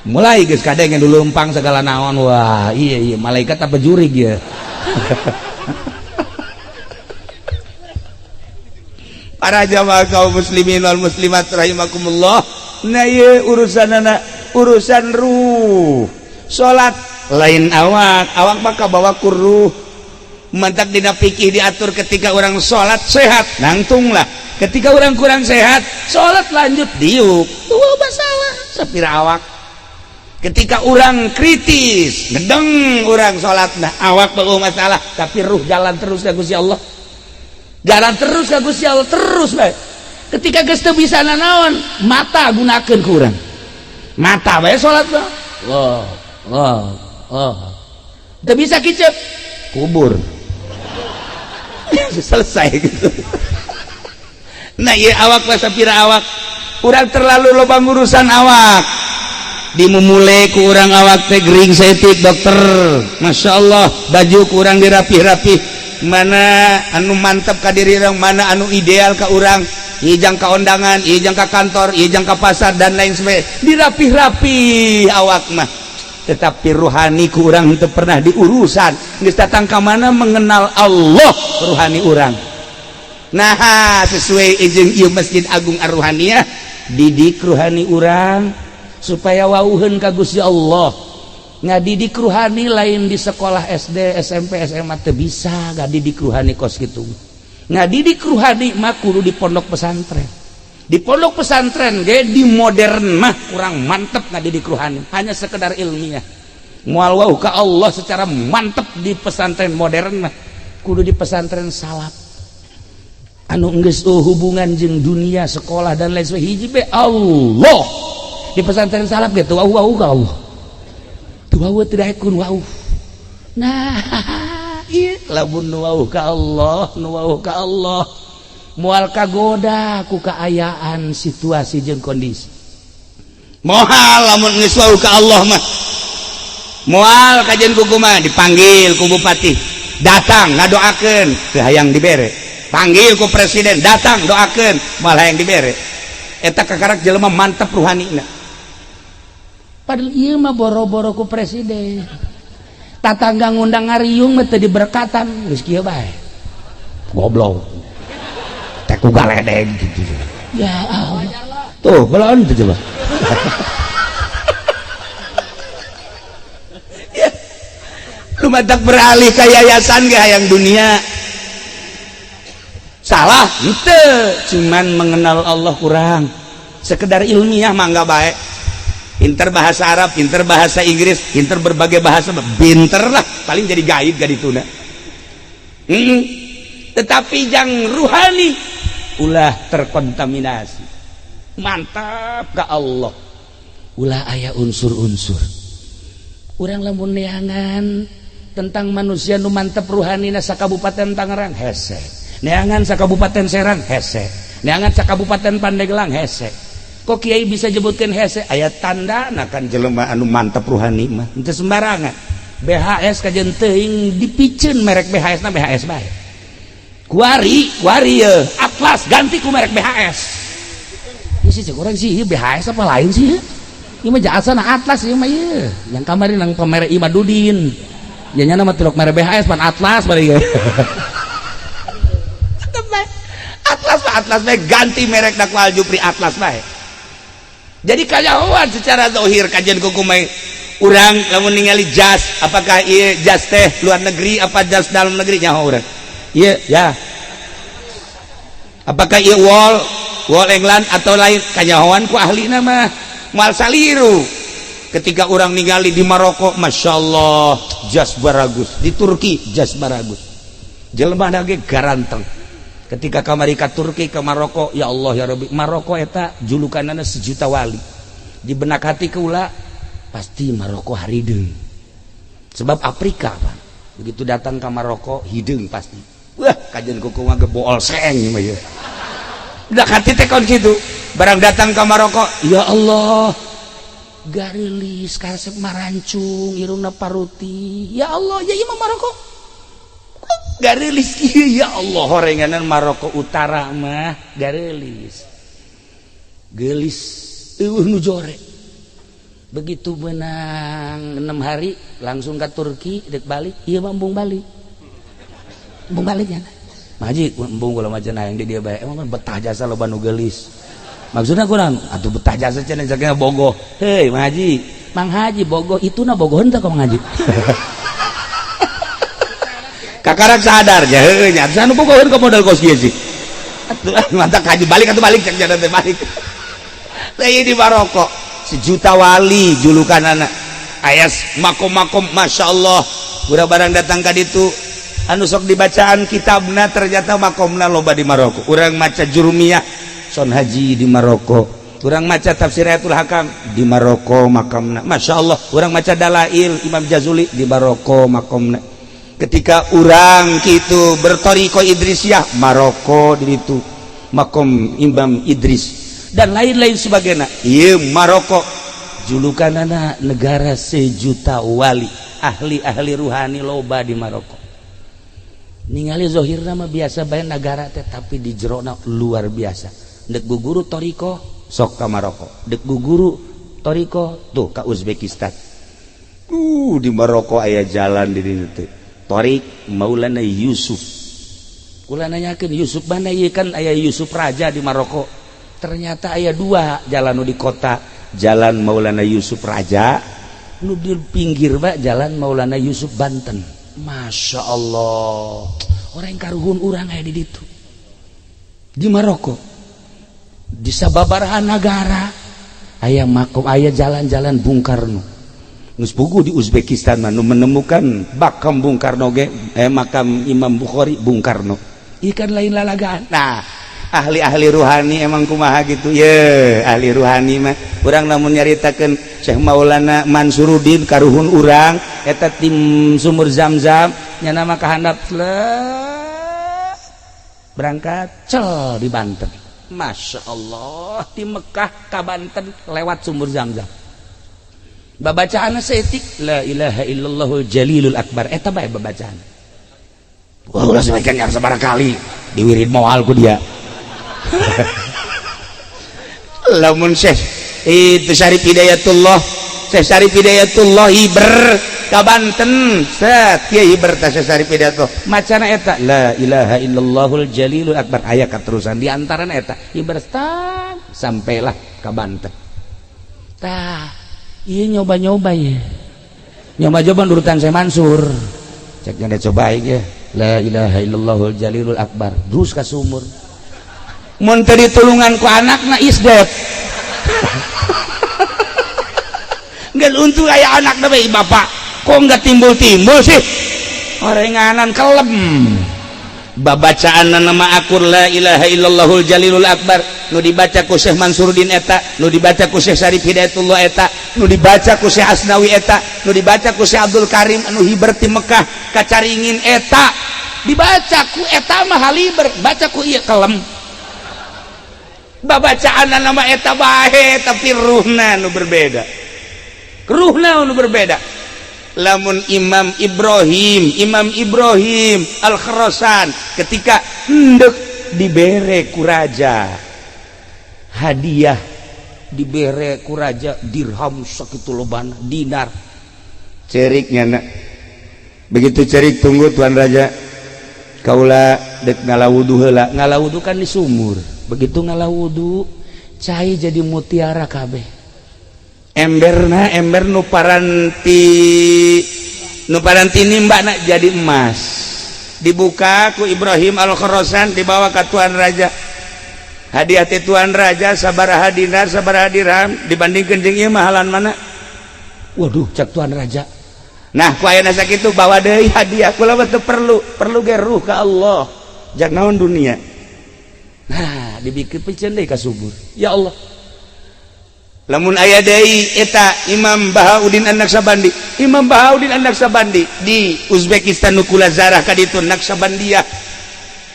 Mulai geus kadenge dulu lempang segala naon, wah iya iya malaikat apa jurig ya. Para jamaah kaum muslimin wal muslimat rahimakumullah. Nah ieu urusanana urusan ruh. Salat lain awak, awak mah kabawa ku ruh. Mantak dina fikih diatur ketika orang salat sehat, nangtunglah. Ketika orang kurang sehat, salat lanjut diuk. Tuh masalah sapira awak. Ketika orang kritis ngedeng orang salat, nah awak beuh masalah, tapi ruh jalan terus ka Gusti Allah, jalan terus ka Gusti Allah terus bae. Ketika geus teu bisa nanaon, mata gunakeun ku urang, mata bae salat mah Allah Allah Allah, teu bisa kicep kubur. Selesai gitu. Nah ieu awak mah sapira awak, urang terlalu loba ngurusan awak. Dimumule ku urang awak teh gering saeutik dokter, masya Allah, baju ku urang dirapih-rapih, mana anu mantap ka diri urang, mana anu ideal ka urang, ijang ka ondangan, ijang ka kantor, ijang ka pasar dan lain sebagainya, dirapih-rapih awak mah. Tetapi ruhani ku urang teu pernah diurusan, geus datang ka mana mengenal Allah ruhani urang. Nah, sesuai izin ieu Masjid Agung Ar-Ruhaniyah, didik ruhani urang supaya wauheun ka Gusti Allah. Ngadidik ruhani lain di sekolah SD, SMP, SMA teu bisa ngadidik ruhani kos kitu. Ngadidik ruhani mah kudu di pondok pesantren. Di pondok pesantren ge di modern mah kurang mantep ngadidik ruhani, hanya sekedar ilmiah. Moal wau ka Allah secara mantep di pesantren modern mah kudu di pesantren salaf. Anu geus hubungan jeung dunia sekolah dan lain sebagainya hiji be Allah. Di pesantren salaf gitu wau wau ka Allah. Tu wau tidak ikun wau. Nah, ieu lamun nu wau ka Allah, nu wau ka Allah. Moal kagoda ku kaayaan situasi jeung kondisi. Moal lamun geus wau ka Allah mah. Moal kajian ku kumaha dipanggil ku bupati, datang ngadoakeun teu hayang dibere. Panggil ku presiden, datang doakeun, moal hayang dibere. Eta kakarak jelema mantep ruhanina. Padahal ieu mah boro-boro ku presiden. Tatangga ngundang ngariung mah teu diberkatan, geus kieu bae. Goblok. Teh ku galedeg gitu. Ya Allah. Tuh, belaon teh coba. Ya. Lu matak beralih ka yayasan ge hayang dunia. Salah henteu, cuman mengenal Allah kurang. Sekedar ilmiah mah enggak baik. Pinter bahasa Arab, pinter bahasa Inggris, pinter berbagai bahasa, pinter lah, paling jadi guide gak dituna. Tetapi yang ruhani ulah terkontaminasi. Mantap ke Allah. Ulah aya unsur-unsur. Urang lamun neangan tentang manusia nu mantep ruhanina sakabupaten Tangerang hese. Neangan sakabupaten Serang hese. Neangan sakabupaten Pandeglang hese. Kok kiai bisa jebutkan hese? Aya tanda nah kan jelema anu mantep ruhani mah henteu sembarangan. BHS kajen teuing dipiceun merek BHS na BHS bae. Kuari kuari ye Atlas ganti ku merek BHS. Ieu sih cek urang sih ieu BHS apa lain sih? Ieu mah jasana Atlas ieu mah ieu. Yang kamari nang pemerek Imadudin. Ya nya nama tilok merek BHS pan Atlas bari ge. Tetep bae. Atlas mah Atlas bae, ganti merek ku Aljupri Atlas bae. Jadi kanyahoan secara zahir kajian kukumai urang lamun ningali jas, apakah ieu jas teh luar negeri apa jas dalam negeri, nyaho urang ieu ya. Apakah ieu wol wol England atau lain, kanyahoan ku ahlina mah moal saliru. Ketika orang ningali di Maroko, Masya Allah, jas baragus. Di Turki jas baragus, jelema ge garanteng. Ketika kamari ka Turki, ke Maroko, ya Allah ya Rabbi, Maroko eta julukanana sejuta wali. Di benak hati keula pasti Maroko harideung, sebab Afrika Pak. Begitu datang ke Maroko hideung pasti, wah kajian kuku mah gebool seeng mah ya. Benak hati teh kon kitu. Barang datang ke Maroko, ya Allah, garilis kasep marancung, irungna paruti, ya Allah, ya ieu mah Maroko. Garilis ieu, ya Allah, horenganan Maroko Utara mah garilis gelis, eueuh nu jore. Begitu menang 6 hari langsung ke Turki dek balik, ieu mah embung balik, embung balik ya. Maji embung kula mah cenah yang di dia bae, emang kan betah jasa loba nu geulis. Maksudnya kurang atuh betah jasa cenah cenah bogoh. Hei Maji, Mang Haji bogoh itu na bogoh henteu ka Mang Haji. Kakarak sadar ya, heuh nya anu bogoheun ka modal kos kieu sih. Atuh mantap haji balik atuh, balik cek jalan teh balik. Lah ieu di Maroko sejuta wali julukan anak ayas makom-makom, Masya Allah. Gura barang datang ka ditu anu sok dibacaan kitabna, ternyata makomna loba di Maroko. Urang maca Jurumiyah Son Haji di Maroko, urang maca tafsir Ayatul Hakam di Maroko makamna, Masya Allah. Urang maca Dalail Imam Jazuli di Maroko makomna. Ketika urang gitu bertoriko Idrisiyah, Maroko di itu makom Imam Idris dan lain-lain sebagainya. Iya, Maroko julukan anak negara sejuta wali, ahli-ahli ruhani loba di Maroko. Ningali zohir nama biasa bae negara teh, tapi di jerona luar biasa. Dek guru toriko sok ka Maroko, dek guru toriko tuh ka Uzbekistan. Di Maroko aya jalan di ditu teh Torik Maulana Yusuf. Kula nanyakeun Yusuf mana ieu, kan aya Yusuf Raja di Maroko. Ternyata aya dua jalan nu di kota, jalan Maulana Yusuf Raja, nu di pinggir pak jalan Maulana Yusuf Banten. Masya Allah, orang karuhun urang aya di ditu di Maroko. Di sababaraha nagara aya makom, aya jalan-jalan Bung Karno. Geus puguh di Uzbekistan mah nu menemukan makam Bung Karno ge, makam Imam Bukhari, Bung Karno ikan lain lalagaan. Nah, ahli-ahli ruhani emang kumaha gitu ye. Ahli ruhani mah urang lamun nyaritakeun Syekh Maulana Mansuruddin karuhun urang eta tim sumur Zam-Zam nya, nama kahandap berangkat cel di Banten. Masya Allah, di Mekah ka Banten lewat sumur Zam-Zam, babacaan seetik la ilaha illallahul jalilul akbar, eta bae babacaan. Wah, ulah sebagian yang sabaraha kali diwirid moal ku dia. Lamun Syekh itu Syarif Hidayatullah, Syekh Syarif Hidayatullah hiber ka Banten, set kieu hiber teh Syekh Syarif Hidayatullah, macana eta la ilaha illallahul jalilul akbar, aya katerusan di antarana eta hiber tang sampailah ka Banten. Tah ieu nyoba-nyoba ye, nyoba-nyoba nurutan Syekh Mansur, cek nya coba ya la ilaha illallahul jalilul akbar terus ka sumur. Mun teu ditulungan ku anakna isdep. Nggak untung aya anakna bae, bapak kok nggak timbul-timbul sih, orenganan kelem. Babacaan nama akur la ilaha illallahul jalilul akbar nu dibaca ku Syekh Mansuruddin eta, nu dibaca ku Syekh Syarif Hidayatullah eta, nu dibaca ku Syekh Asnawi eta, nu dibaca ku Syekh Abdul Karim anu hiber ti Mekah ka Caringin eta, dibaca ku eta mah haliber, baca ku ieu kelem. Babacaan nama eta bae, tapi ruhna nu berbeda, ruhna nu berbeda. Lamun Imam Ibrahim, Imam Ibrahim Al-Khurasan, ketika hendak dibere ku raja hadiah, dibere ku raja dirham sakitu lobana, dinar, ceriknya nak begitu cerik, "Tunggu, tuan raja, kaula dek ngala wudu heula." Ngala wudu kan di sumur. Begitu ngala wudu, cai jadi mutiara kabeh. Emberna, ember nu paranti, nu paranti nimba nak jadi emas. Dibuka ku Ibrahim Al-Khurasan, dibawa ke tuan raja. Hadiah ti tuan raja sabaraha dinar, sabaraha dirham, dibandingkan jeung ieu mahalan mana? "Waduh," cak tuan raja. Nah, ku ayeuna sakitu bawa deui hadiah. Kula mah teu perlu, perlu ge ruh ka Allah, jak naon dunia. Nah, dibikin piceun deui ka sumur. Ya Allah, lamun aya deui eta Imam Bahauddin An-Naqsabandi, Imam Bahauddin An-Naqsabandi di Uzbekistan, nu kula zarah ka ditu, Naqsabandiyah.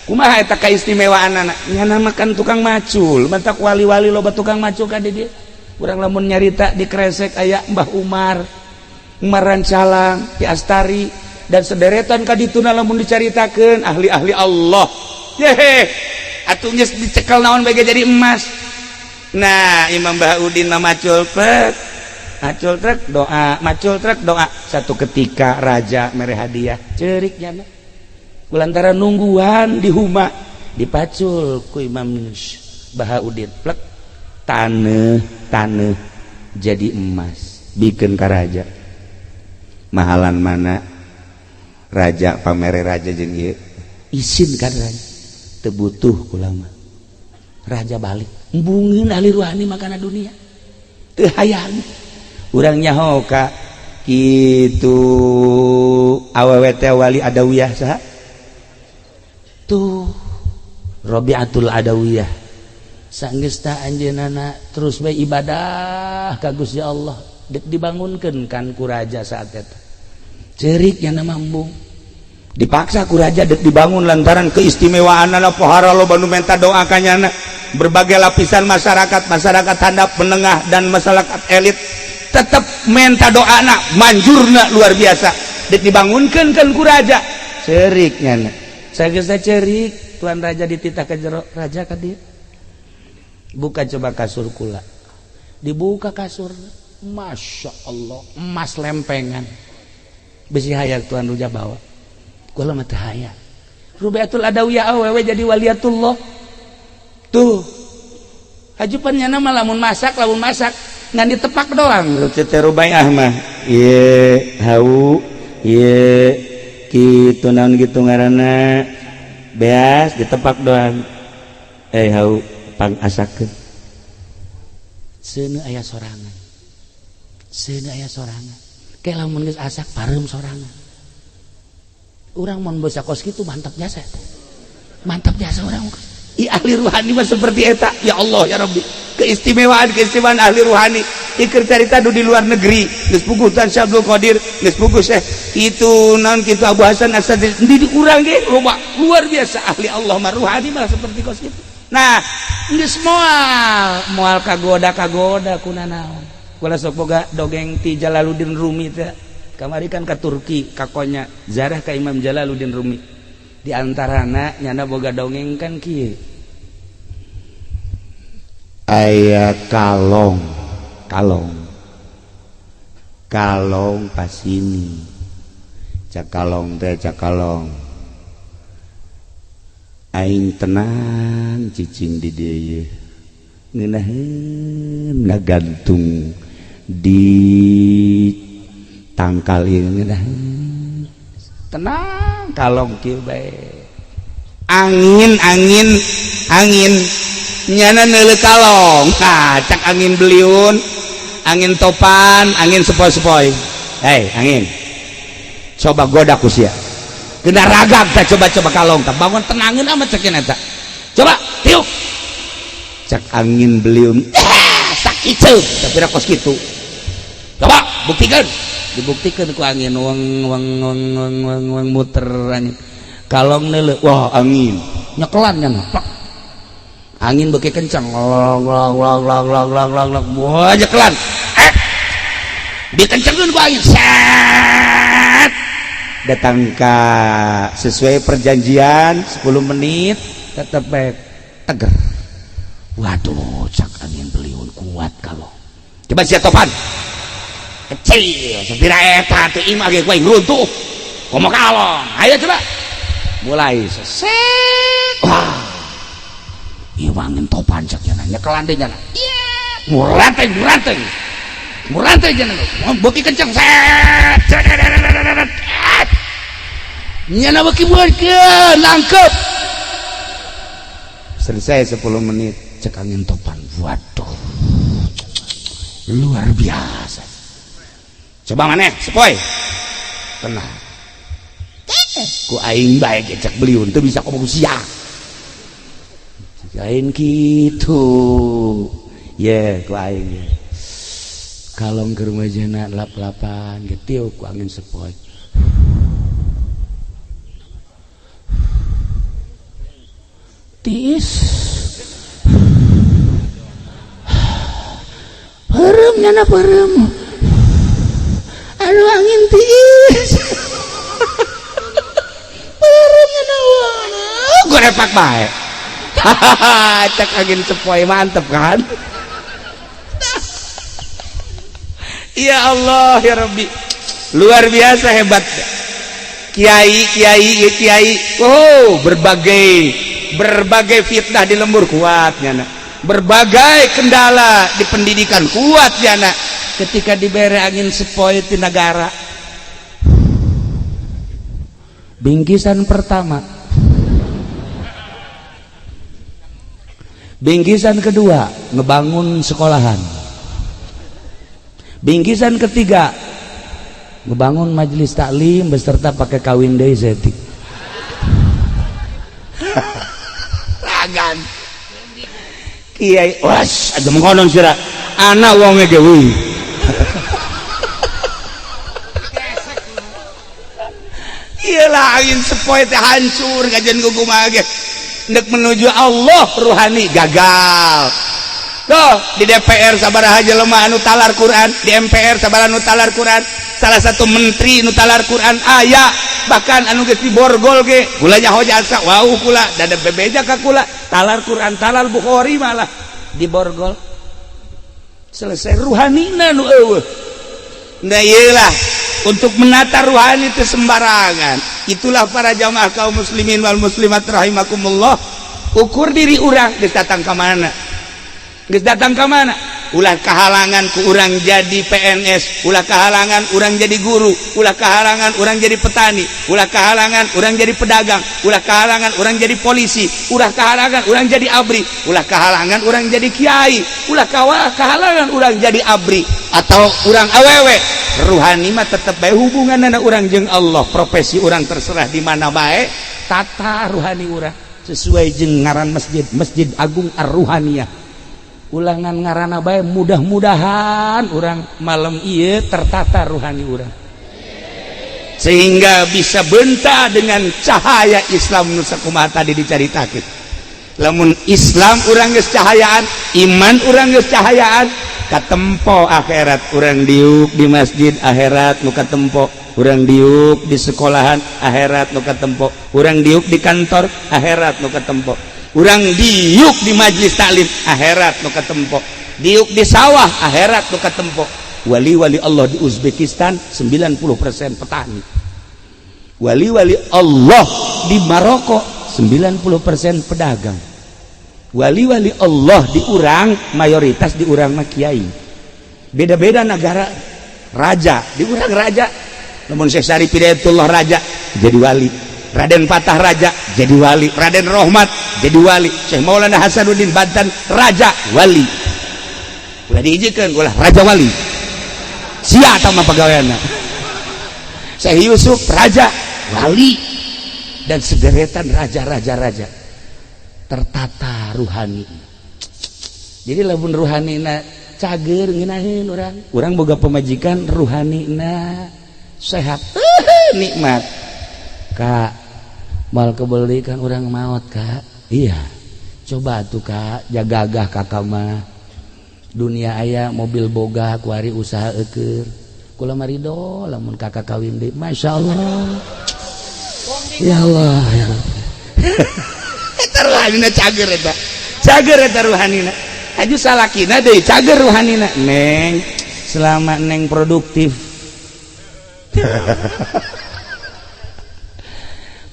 Kumaha eta kaistimewaan anak nyana? Makan tukang macul, mantak wali-wali loba tukang macul ka di dieu. Urang lamun nyarita di Kresek aya Mbah Umar, Umar Rancalang di Astari dan sederetan ka dituna. Lamun dicaritakeun ahli-ahli Allah, yehe, atuh geus dicekel naon bae jadi emas. Nah, Imam Bahauddin mah macul trek, macul trek doa, macul trek doa. Satu ketika raja mere hadiah, cerik nyana lantaran nungguan di huma, dipacul ku Imam Bahauddin, plek, taneuh taneuh jadi emas, bikin ka raja. Mahalan mana raja, pamere raja jeung ieu? Isin kan raja, teu butuh kula mah. Raja balik embungeun. Ahli ruhani makana dunia teu hayang. Urang nyaho ka kitu awewe teh, wali Adawiyah, saha tuh, Robiatul Adawiyah. Sanggeus anjeunna terus bae ibadah ka Gusti Allah, dek dibangunkeun kan ku raja saat eta. Cerik nya nama, embung, dipaksa ku raja dek dibangun lantaran keistimewaan anak pohara. Loba nu minta doa ka nyana, berbagai lapisan masyarakat, masyarakat handap, menengah, dan masyarakat elit tetap minta doa anak, manjurna luar biasa. Dek dibangunkan kan ku raja. Cerik nyana, saya cerik, tuan raja dititah ke jero. "Raja, ka dia, buka coba kasur kula." Dibuka kasur, masya Allah, emas lempengan. Besi hayang tuan raja bawa, kula mah teu hayang. Rubiatul Adawiyah awewe jadi waliatullah tuh. Hajupan nyana mah lamun masak ngan ditepak doang. Teh Rubaiah mah ieu hau ieu kitu, naon gitu ngaranna, beas ditepak doang. "Eh hau, pang asakeun." Seuneu aya sorangan, seuneu aya sorangan. Kayak lamun geus asak, pareum sorangan. Urang mun basa kos kitu mantap jasa, mantap jasa urang. I ahli ruhani mah seperti eta. Ya Allah, ya Rabbi, keistimewaan keistimewaan ahli ruhani. Iker carita di luar negeri geus puguh Tan Syekh Abdul Qadir, geus puguh Syekh itu naon kitu, Abu Hasan As-Sadri, di urang ge loba luar biasa. Ahli Allah mah, ruhani mah seperti kos kitu. Nah, geus moal moal kagoda kagoda kuna naon. Kula sok boga dongeng ti Jalaluddin Rumi teh. Kamari kan ka Turki, ka Konya, zarah ka Imam Jalaluddin Rumi. Di antarana nyana boga dongeng kan kieu, aya kalong, kalong, kalong pasini. Cak kalong teh, cak kalong, "Aing tenang cicing di dieu, ngeunaheun ngagantung di tangkal ieu, ngeunaheun tenang." Kalong kieu bae, angin, angin, angin, nyana neuleuh kalong. Nah, cak angin beliun, angin topan, angin sepoi-sepoi, "Hei angin, coba goda ku sia, kena ragag tak? Coba-coba kalong tak bangun, tenangin amat," cekin eta, "coba tiup." Cak angin beliung, "Eh, sakit," tapi kos kitu. "Coba buktikan." Dibuktikan ku angin, weng weng weng weng weng weng, muter angin. Kalong neuleuh, wah, angin nyekelan nya. Plak, angin beuki kencang, long long long long long long long long, wah, nyekelan. Eh, dikencengkeun ku angin, set. Datang ka sesuai perjanjian 10 menit tetep baik teger. Waduh, cak angin beliun kuat kalau. Coba sia topan. Kecil, sepira eta teh imah ge ku aing runtuh. Komo kalong. Ayo coba. Mulai seset. Wah. Ieu angin topan cak nya nyekelan deui nya. Iya, muranteng muranteng. Muranteng nya beuki kenceng set. Nya beuki beukeun nangkep. Selesai 10 menit cek angin topan. Waduh. Luar biasa. Coba maneh sepoi. Tenang. Ku aing bae ge cek beliun teu bisa komo sia. Lain kitu. Ye, ku aing ye. Kalong ke rumah jena lap-lapan getiup ku angin sepoi. Tiis. Peureum nyana peureum. Aduh angin tiis. Peureum nyana gorepak bae. Hahaha, cek angin sepoi mantep kan? Ya Allah ya Rabbi. Luar biasa hebat. Kiai kiai kiai. Oh, berbagai fitnah di lembur kuat nyana. Berbagai kendala di pendidikan kuat nyana. Ketika dibere angin sepoi di negara. Bingkisan pertama. Bingkisan kedua, ngebangun sekolahan. Bingkisan ketiga, ngebangun majelis taklim beserta pakai kawin deui setik. Ragan. Kiai, was, aja mengkonon sira. Anak wonge ge euy. Ieu lah angin sepoi teh hancur kajian kumaha ge. Ndek menuju Allah ruhani gagal. Tuh di DPR sabaraha jelema anu talar Quran, di MPR sabaraha anu talar Quran, salah satu menteri nu talar Quran aya, bahkan anu geus diborgol ge kula nyaho jasa wau kula dada bebeja ka kula talar Quran talar Bukhari malah diborgol. Selesai ruhanina nu eueuh. Nah iyalah untuk menata ruhani itu sembarangan. Itulah para jamaah kaum muslimin wal muslimat rahimakumullah. Ukur diri urang geus datang ka mana? Geus datang ka mana? Ulah kahalangan ku urang jadi PNS, ulah kahalangan urang jadi guru, ulah kahalangan urang jadi petani, ulah kahalangan urang jadi pedagang, ulah kahalangan urang jadi polisi, ulah kahalangan urang jadi abri, ulah kahalangan urang jadi kiai, ulah kahalangan urang jadi abri atau urang awewe. Ruhani mah tetep bae hubunganna urang jeung Allah, profesi urang terserah di mana bae, tata ruhani urang sesuai jeung ngaran masjid, Masjid Agung Ar-Ruhaniyah. Ulangan ngarana bae mudah-mudahan urang malam ieu tertata ruhani urang sehingga bisa bentah dengan cahaya Islam nu sakumaha tadi dicaritakeun. Lamun Islam urang geus cahayaan, iman urang geus cahayaan, katempo akhirat urang diuk di masjid akhirat nu katempo, urang diuk di sekolahan akhirat nu katempo, urang diuk di kantor akhirat nu katempo, urang diuk di majlis taklim akhirat nu katempo, diuk di sawah akhirat nu katempo. Wali-wali Allah di Uzbekistan 90% petani, wali-wali Allah di Maroko 90% pedagang, wali-wali Allah di urang mayoritas di urang mah kiai. Beda-beda negara raja, di urang raja. Namun Syekh Syarif Hidayatullah raja jadi wali, Raden Patah raja jadi wali, Raden Rohmat jadi wali, Syekh Maulana Hasanuddin Banten raja wali. Ulah diijikeun ulah raja wali. Sia tah mah pagaweanna. Syekh Yusuf raja wali dan sederetan raja-raja raja. Tertata ruhani. Jadi lamun ruhanina cager ngeunaheun urang. Urang boga pemajikan ruhanina sehat. Nikmat. Kak, mal kebeli kan urang maot, Kak. Iya. Coba tuh, Kak, jagagah kakak mah. Dunia aya mobil boga kuari usaha eukeur. Kula marido lamun kakak kawin deui. Masyaallah. Ya Allah, ya Allah. Eta ruhanina cager eta. Cager eta ruhanina. Aju salakina deui cager ruhanina. Neng, selama neng produktif.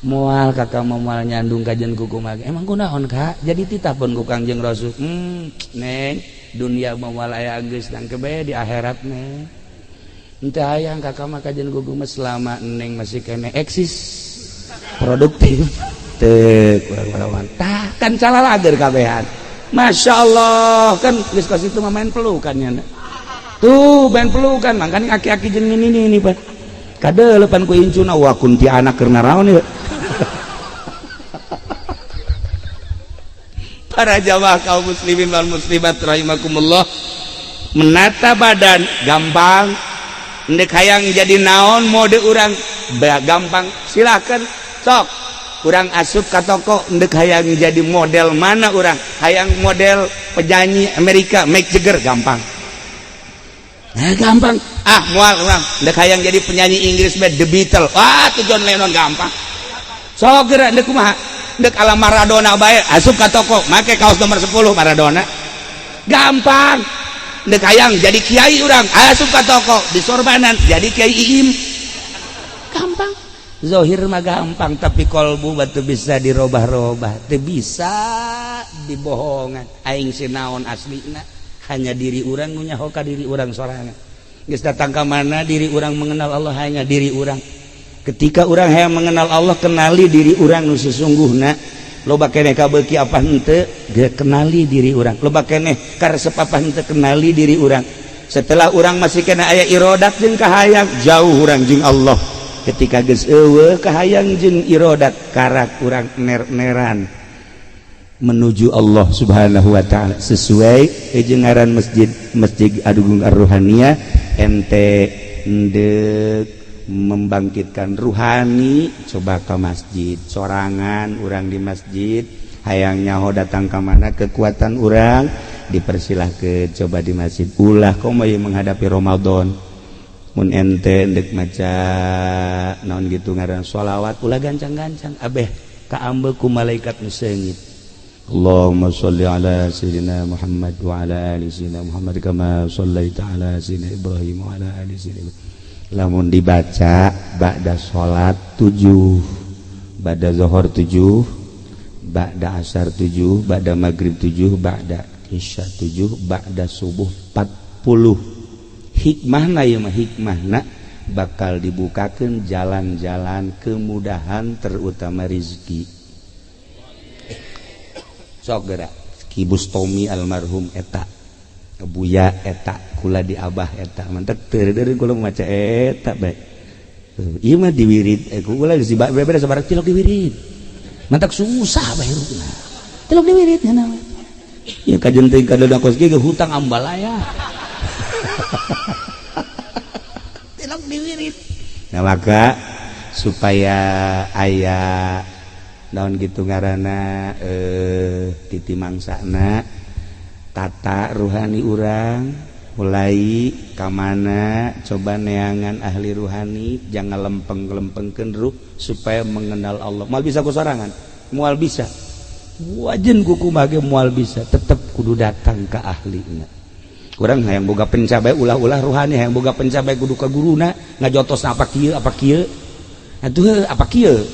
Moal kakak mau moal nyandung kajian kuku mah. Emang kunaon kak? Jadi titah pun ku Kangjeng Rasul. Neng, dunia moal aya geus nangke bae di akhirat neng. Henteu hayang kakak mah kajian kuku mah selama neng masih kene eksis produktif. Teu kurang-kurang. Tah kan calalager kabehan. Masya Allah kan geus kos itu mah main pelukan nya. Tuh main pelukan makanya aki-aki jeung ini ini Pak. Kadeulepan ku incuna wah kunti anak keur naraon ieu. Para jamaah kaum muslimin wal muslimat rahimakumullah, menata badan gampang, ndek hayang jadi naon mode urang gampang, silakan sok urang asup ka toko ndek hayang jadi model mana urang, hayang model penyanyi Amerika Mick Jagger gampang. Nah, gampang. Ah moal urang ndek hayang jadi penyanyi Inggris The Beatles, wah tuh John Lennon gampang. Sok geura ndek kumaha? Dek ala Maradona bae asup ka toko make kaos nomor 10 Maradona gampang. Dek hayang jadi kiai urang asup ka toko di sorbanan jadi kiai iim gampang. Zohir mah gampang tapi kolbu batu bisa dirobah-robah, teu bisa dibohongan. Aing sinaon aslina hanya diri urang nu nyaho ka diri urang sorangan. Geus datang ka mana diri urang mengenal Allah hanya diri urang. Ketika orang yang mengenal Allah, kenali diri orang nu sesungguhna. Loba keneh kabeuki apa henteu, kenali diri orang. Loba keneh karesep apa henteu, kenali diri orang. Setelah orang masih kena aya irodat jeung kahayang, jauh urang jeung Allah. Ketika geus eueuh kahayang jeung irodat, karak urang ner-neran menuju Allah Subhanahu wa taala sesuai jeung ngaran masjid, Masjid Agung Ar-Ruhaniyah, ente ndek membangkitkan ruhani, coba ke masjid sorangan urang di masjid hayang nyaho datang ke mana kekuatan urang dipersilahkan coba di masjid. Ulah komo menghadapi Ramadan mun ente ndek maca naon gitu ngaran sholawat ulah gancang-gancang abeh kaambe ku malaikat nu seungit. Allahumma sholli ala sayyidina Muhammad wa ala ali sayyidina Muhammad kama shallaita ala sayyidina Ibrahim wa ala ali sayyidina Ibrahim. Lamun dibaca ba'da salat 7, ba'da zuhur 7, ba'da asar 7, ba'da maghrib 7, ba'da isya 7, ba'da subuh 40. Hikmahna ieu mah hikmahna bakal dibukakeun jalan-jalan kemudahan terutama rizki. Sok geura Ki Bustomi almarhum eta Buya eta kula di abah eta mantek teu deui kula maca eta bae. Ieu mah diwirid kula geus beberes sabaraha cilok diwirid. Mantak susah bae hirupna. Cilok diwirid nya we. Ieu kajen teuing kadeudah kos ge hutang ambalaya. Cilok diwirid. Nah maka supaya aya naon gitu ngaranna titi mangsana tata ruhani urang mulai kamana coba neangan ahli ruhani jangan lempeng-lempengkeun ruh supaya mengenal Allah. Moal bisa ku sorangan, moal bisa wajen kuku mage moal bisa, tetep kudu datang ke ahlina. Urang hayang boga pencabai ulah-ulah ruhani, hayang boga pencabai kudu ka guruna ngajotos apa kieu apa kieu atuh apa kieu.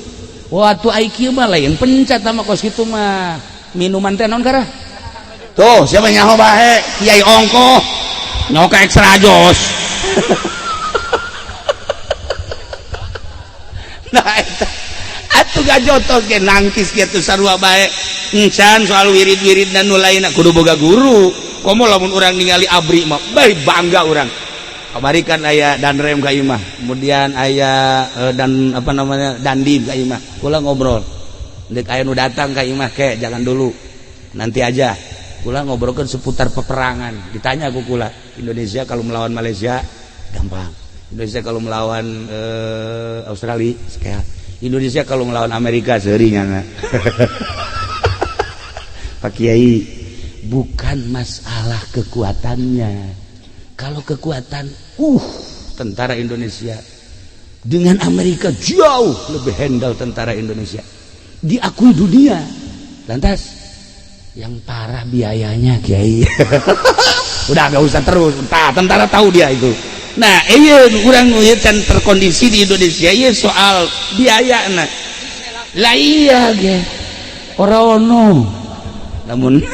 Wah atuh ai kieu mah lain pencat mah kos kitu mah minuman teh naon karah. Tuh siapa nyaho bae kiai ongkoh nyoka ekstra jos. Nah eta atuh gajotos ge nangkis kitu sarua bae encan soal wirid-wirid dan nu lainna kudu boga guru. Komo lamun urang ningali abri mah bae bangga urang. Kamari kan aya danrem ka imah, kemudian aya dan apa namanya dandim ka imah. Kula ngobrol. Deuk aya nu datang ka imah ke jangan dulu. Nanti aja. Kula ngobrolkan seputar peperangan. Ditanya aku kula, Indonesia kalau melawan Malaysia gampang. Indonesia kalau melawan Australia sekian. Indonesia kalau melawan Amerika seurinya. Pak Kiai, bukan masalah kekuatannya. Kalau kekuatan, Tentara Indonesia dengan Amerika jauh lebih handal, tentara Indonesia diakui dunia. Lantas yang parah biayanya, Kiai. Udah, gak usah terus. Entah, tentara tahu dia itu. Nah, iya, kurang can terkondisi di Indonesia, iya, soal biaya. Nah lah, iya ge ora ono. Namun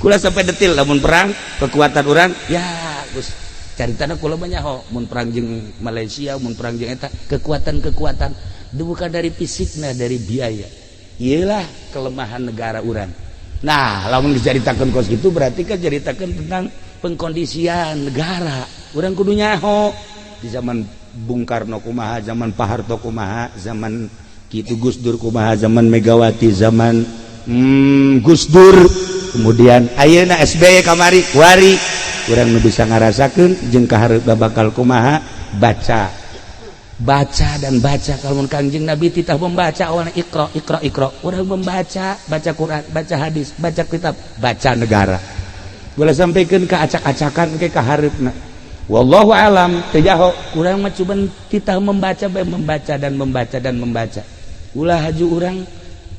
kula sampai detil, lamun perang kekuatan orang ya, Gus, caritana kula banyak ho, mun perang jeung Malaysia, mun perang jeung eta, kekuatan-kekuatan bukan dari fisik, nah, dari biaya. Iyalah kelemahan negara urang. Nah, lamun diceritakan kos gitu, berarti kan ceritakan tentang pengkondisian negara. Urang kudu nyaho di zaman Bung Karno kumaha, zaman Pak Harto kumaha, zaman kitu Gus Dur kumaha, zaman Megawati, zaman Gus Dur, kemudian ayeuna SBY kamari kuari. Urang nu bisa ngarasakeun jeung kaharep bakal kumaha. Baca, baca, dan baca. Kalau Kanjeng Nabi titah membaca awalnya iqra, iqra, iqra. Urang membaca, baca Quran, baca hadis, baca kitab, baca negara. Boleh sampaikan ke acak-acakan ke kaharepna, wallahu alam, teu jaho urang mah, cuman titah membaca bae, membaca dan membaca dan membaca. Ulah haju urang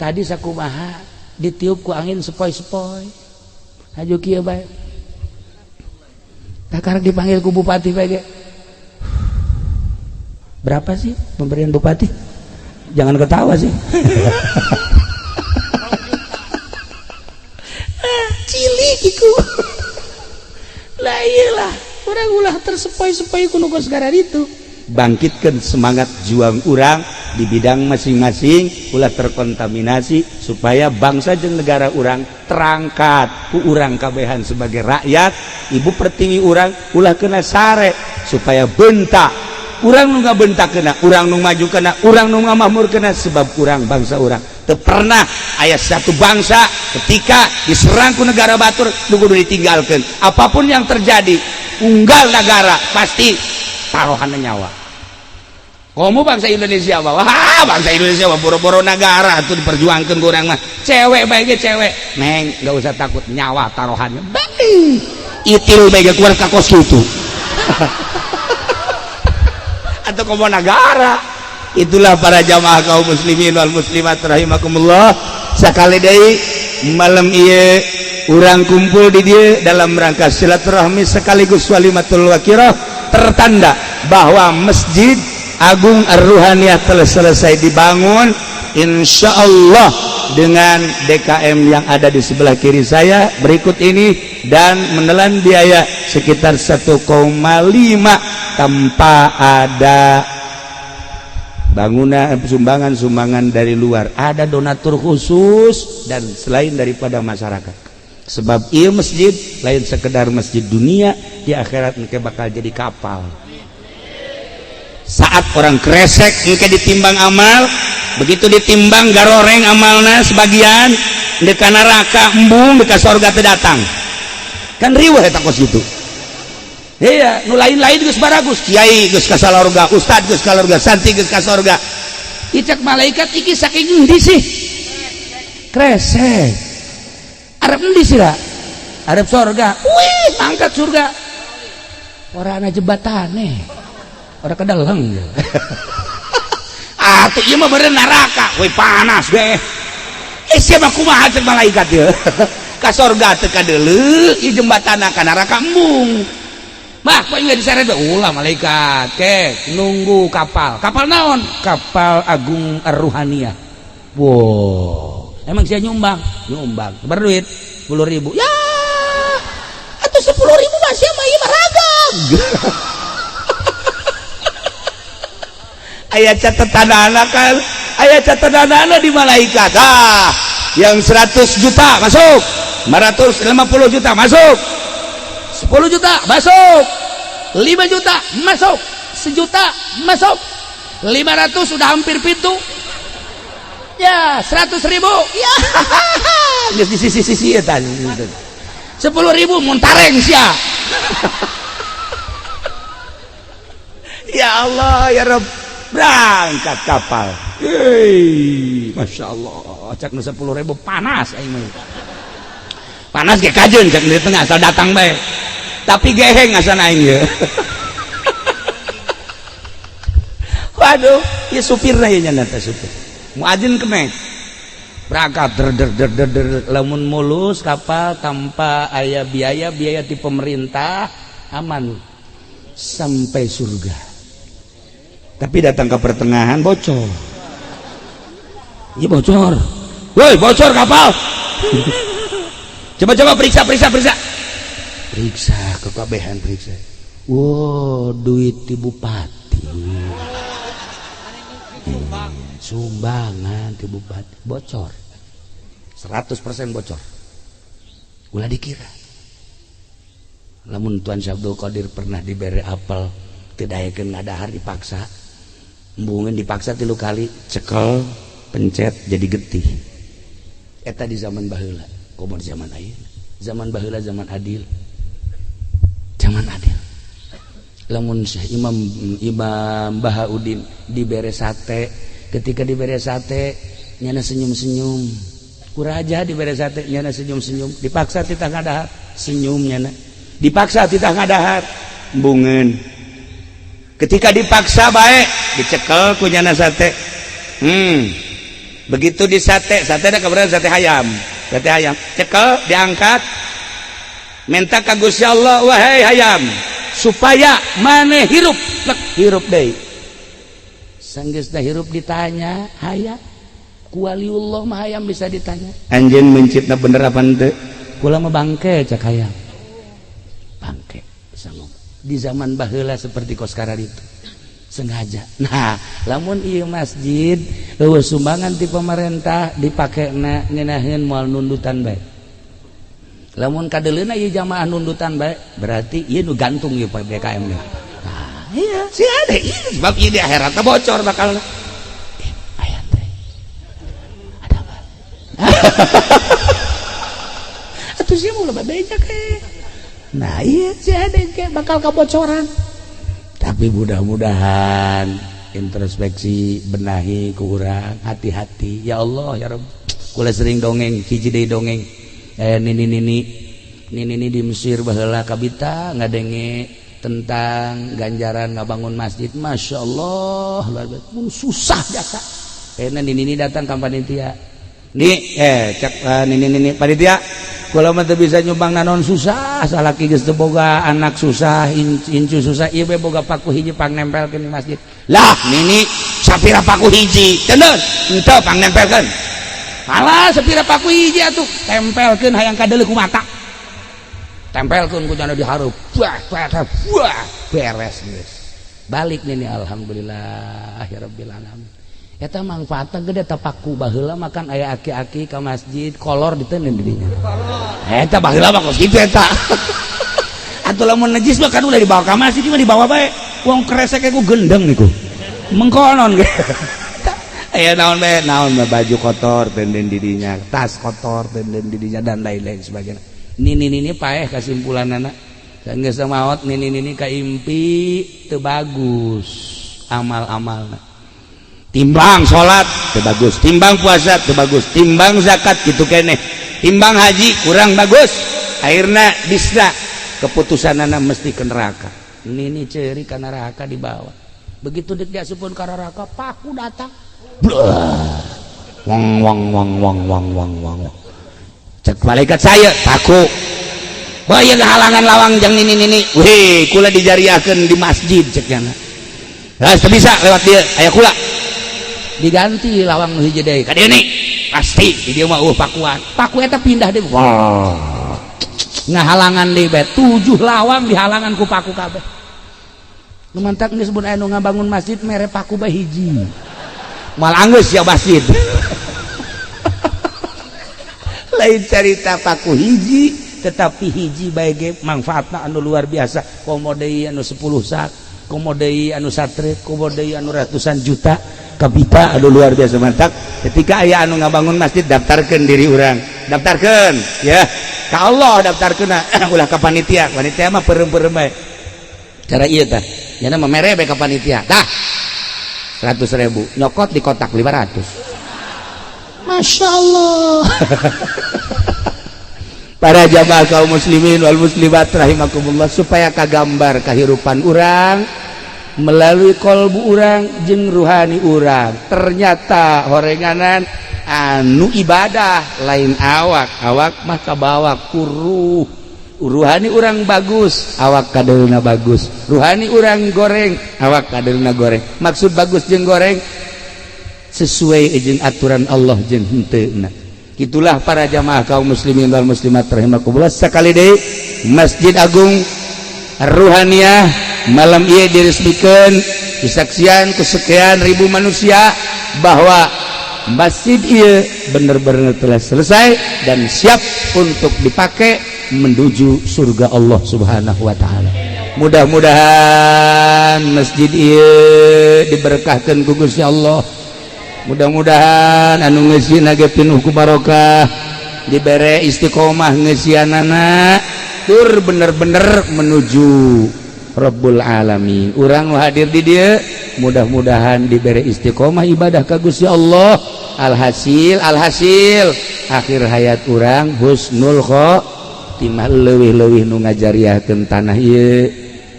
tadi sakumaha ditiup ku angin sepoi-sepoi, haju kieu bae. Takar dipanggil ku bupati bae ge. Berapa sih pemberian bupati? Jangan ketawa sih. Cilik iku lah. Iyalah, urang ulah tersepoi-sepoi ku nu segara itu. Bangkitkan semangat juang urang di bidang masing-masing, ulah terkontaminasi, supaya bangsa jeung negara urang terangkat ku urang kabehan sebagai rakyat ibu pertiwi. Urang ulah kena sare, supaya bentak urang nu bentak kena, urang nu maju kena, urang nu ngamakmur kena, sebab urang bangsa urang teu pernah aya satu bangsa ketika diserang ku negara batur nu kudu ditinggalkan. Apapun yang terjadi, unggal negara pasti taruhan nyawa. Kamu bangsa Indonesia, wah, bangsa Indonesia mah boro-boro negara tuh diperjuangkan. Urang mah cewek baik, cewek, neng, nggak usah takut, nyawa taruhannya baik, itil baik keluar kakos itu atau komo negara. Itulah para jamaah kaum muslimin wal muslimat rahimakumullah. Sekali deui, malam ieu urang kumpul di dieu dalam rangka silaturahmi sekaligus walimatul wakirah, tertanda bahwa Masjid Agung Ar-Ruhaniyah telah selesai dibangun, insya Allah, dengan DKM yang ada di sebelah kiri saya berikut ini dan menelan biaya sekitar 1,5 tanpa ada bangunan sumbangan-sumbangan dari luar, ada donatur khusus dan selain daripada masyarakat. Sebab iya, masjid lain sekedar masjid dunia, di akhirat mereka bakal jadi kapal saat orang kresek engke ditimbang amal. Begitu ditimbang, garoreng amalna sebagian, deka neraka embung, deka sorga teu datang. Kan riweuh eta kos gitu. Iya, nu lain-lain geus baragus, kiai geus ka sorga, ustad geus ka sorga, santri geus ka sorga. Icak malaikat, iki saking endi sih? Kresek. Arep endi sih? Arep sorga. Wih, mangkat surga. Ora ana jembatane. Ora kedeleng. Ah, tuh ieu mah bener neraka. Wih, panas deh. Eh, siapa, kumaha cek malaikat ya? Ka sorga teu kadeuleu, ieu jembatana ka neraka embung. Bah, kok nggak diseret? Ulah, malaikat, ke nunggu kapal. Kapal naon? Kapal Agung Ruhaniyah. Wow, emang saya nyumbang? Nyumbang. Berduit 10.000. Ya, atau 10.000 masih mah ieu mah ragam. Aya catatan anak kan? Aya catatan anak di malaikat. Ah, yang 100 juta masuk, 550 juta masuk, 10 juta masuk, 5 juta masuk, sejuta masuk, 500 sudah hampir pintu ya, 100.000 ya, geus di sisi-sisi eta 10.000 muntareng sia. Ya Allah, ya Rob, berangkat kapal. Hei, Masya Allah, cak nu 10.000 panas aing mah. Panas ge kajeun, cak di tengah asal datang bae. Tapi geheng asan aing ye. Waduh, ya supirna ya, nyana teh supir. Muadzin kenek. Berangkat der der der der der. Lamun mulus kapal tanpa aya biaya biaya di pemerintah, aman sampai surga. Tapi datang ke pertengahan, bocor. Iya, bocor. Woi, bocor kapal. Coba coba periksa, periksa, periksa, periksa kekabehan, periksa. Wow, duit di bupati. Sumbangan di bupati bocor, 100% bocor. Ulah dikira. Lamun Tuan Syekh Abdul Qadir pernah diberi apel, tidak yakin ngadahar, dipaksa embungan, dipaksa tilu kali, cekel, pencet, jadi getih. Eta di zaman baheula. Komo di zaman ayeuna? Zaman baheula zaman adil, zaman adil. Lamun Syekh Imam Imam Bahauddin dibere sate, ketika dibere sate nyana senyum-senyum. Ku raja dibere sate, nyana senyum-senyum. Dipaksa titah ngadahar, senyum nyana. Dipaksa titah ngadahar, embungeun. Ketika dipaksa baik, dicekel ku nyana sate. Begitu di sate, sate ada kebetulan sate ayam, sate ayam cekel, diangkat, minta ka Gusti Allah, "Wahai ayam, supaya maneh hirup." Lek, hirup deui. Sanggeusna hirup, ditanya hayam. Ku waliullah mah hayam bisa ditanya, "Anjeun mencitna bener apa henteu?" "Kula mah bangke," cak hayam. Bangke bisa ngomong. Di zaman baheula seperti kos itu sengaja. Nah, lamun ieu masjid euweuh sumbangan ti pemerintah, dipakena ngeunaheun, moal nundutan bae. Lamun kadeleuna ieu jamaah nundutan bae, berarti ieu nu gantung ieu PPKM. Nah, iya sih, ada iya, sebab ieu di akhirat bocor bakal. Aya teh ada apa atuh sih, mau lebih beja ke. Nah, iya sih, ada kayak bakal kebocoran. Tapi mudah-mudahan introspeksi, benahi, kurang hati-hati. Ya Allah, ya Rabb. Kula sering dongeng, hiji deui dongeng. Nini nini nini nini di Mesir baheula kabita ngadenge tentang ganjaran ngabangun masjid. Masya Allah, luar biasa. Mun susah jasa. Kayaknya nini nini datang ke panitia nih, cak nini nini, "Panitia, kula mah teu bisa nyumbang naon, susah, salaki geus teu boga, anak susah, incu susah, ieu be boga paku hiji, pang nempelkeun di masjid." "Lah, nini, sapira paku hiji?" "Cendeun henteu, pang nempelkeun." "Alah, sapira paku hiji atuh?" "Tempelkeun, hayang kadeuleu ku mata." Tempelkeun ku jana di hareup. Wah wah wah, beres geus. Balik nini, "Alhamdulillah ya rabbil alamin." Eta manfaatna gede ta paku. Baheula makan aya aki-aki ka masjid, kolor diteundeun di dinya. Eta baheula mah kos kitu eta. Atuh lamun najis mah kan udah dibawa ka masjid mah dibawa bae. Wong kresek ku gendeng niku. Mengkonon ge. Aya naon bae, naon mah, baju kotor teunden di dinya, tas kotor teunden di dinya, dan lain-lain sebagainya. Nini nini paeh kesimpulanana. Geus maot nini nini kaimpi teu bagus amal-amalna. Timbang salat teu bagus, timbang puasa teu bagus, timbang zakat gitu keneh, timbang haji kurang bagus. Akhirnya bisa keputusanana mesti ke neraka. Nini ceri ke neraka dibawa. Begitu dek diasupun ke neraka, paku datang. Blah. Wang wang wang wang wang wang wang. Cek malaikat, "Saya paku. Bayar halangan lawang jang nini nini." "Wih, kula dijariahkeun di masjid," cek nyana. "Nah, bisa lewat dia, aya kula." Diganti lawang nu hiji deui. Ka dieu nih. Pasti di dieu mah euweuh pakuan. Paku eta pindah deui. Wah. Ngahalangan deui bae. Tujuh lawang dihalangan ku paku kabeh. Nu mantak geus mun aya nu ngabangun masjid, mere paku bae hiji. Moal anggeus ya masjid. Lain cerita paku hiji, tetapi hiji bae ge manfaatna anu luar biasa. Komo deui anu 10 sak, komo deui anu satret, komo deui anu ratusan juta kapita, anu luar biasa. Mantak ketika aya anu ngabangun masjid, daftarkan diri urang, daftarkan ya ka Allah, daftarkeun ulah ka panitia. Panitia mah peureum-peureum bae. Cara ieu tah nyana mah mere bae ka panitia tah 100 ribu, nyokot di kotak 500. Masya Allah. Para jamaah kaum muslimin wal muslimat rahimakumullah, supaya kagambar kehidupan urang. Melalui kolbu urang jeung ruhani urang. Ternyata horenganan anu ibadah lain awak. Awak mah kabawa ku ruh. Ruhani urang bagus, awak kadeulna bagus. Ruhani urang goreng, awak kadeulna goreng. Maksud bagus jeung goreng, sesuai jeung aturan Allah jeung henteu. Itulah, para jamaah kaum muslimin wal muslimat rahimakumullah, sekali deui Masjid Agung Ruhaniyah malam ieu diresmikan, disaksian ku sekian ribu manusia bahwa masjid ieu benar-benar telah selesai dan siap untuk dipakai menuju surga Allah Subhanahu wa taala. Mudah-mudahan masjid ieu diberkahkan ku Gusti Allah. Mudah-mudahan anu ngeusina ge pinuh ku barokah, dibere istiqomah ngeusianana, tur bener-bener menuju Rabbul Alamin. Urang nu hadir di dieu mudah-mudahan dibere istiqomah ibadah ka Gusti Allah. Alhasil, alhasil akhir hayat urang husnul khotimah. Leuwih-leuwih nu ngajariahkeun tanah ieu,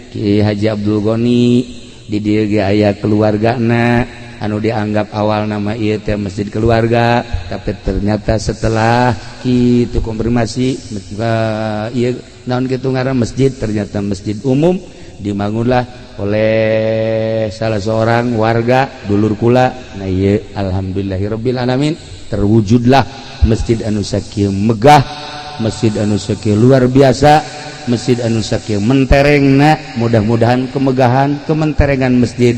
Ki Haji Abdul Ghani. Di dieu ge aya keluargana anu dianggap awal nama ieu teh masjid keluarga, tapi ternyata setelah itu konfirmasi ieu naon kitu ngaran masjid, ternyata masjid umum, dibangunlah oleh salah seorang warga dulur kula. Nah, ieu alhamdulillahirabbil alamin, terwujudlah masjid anu sakieu megah, masjid anu sakieu luar biasa, masjid anu sakieu menterengna. Mudah-mudahan kemegahan, kementerengan masjid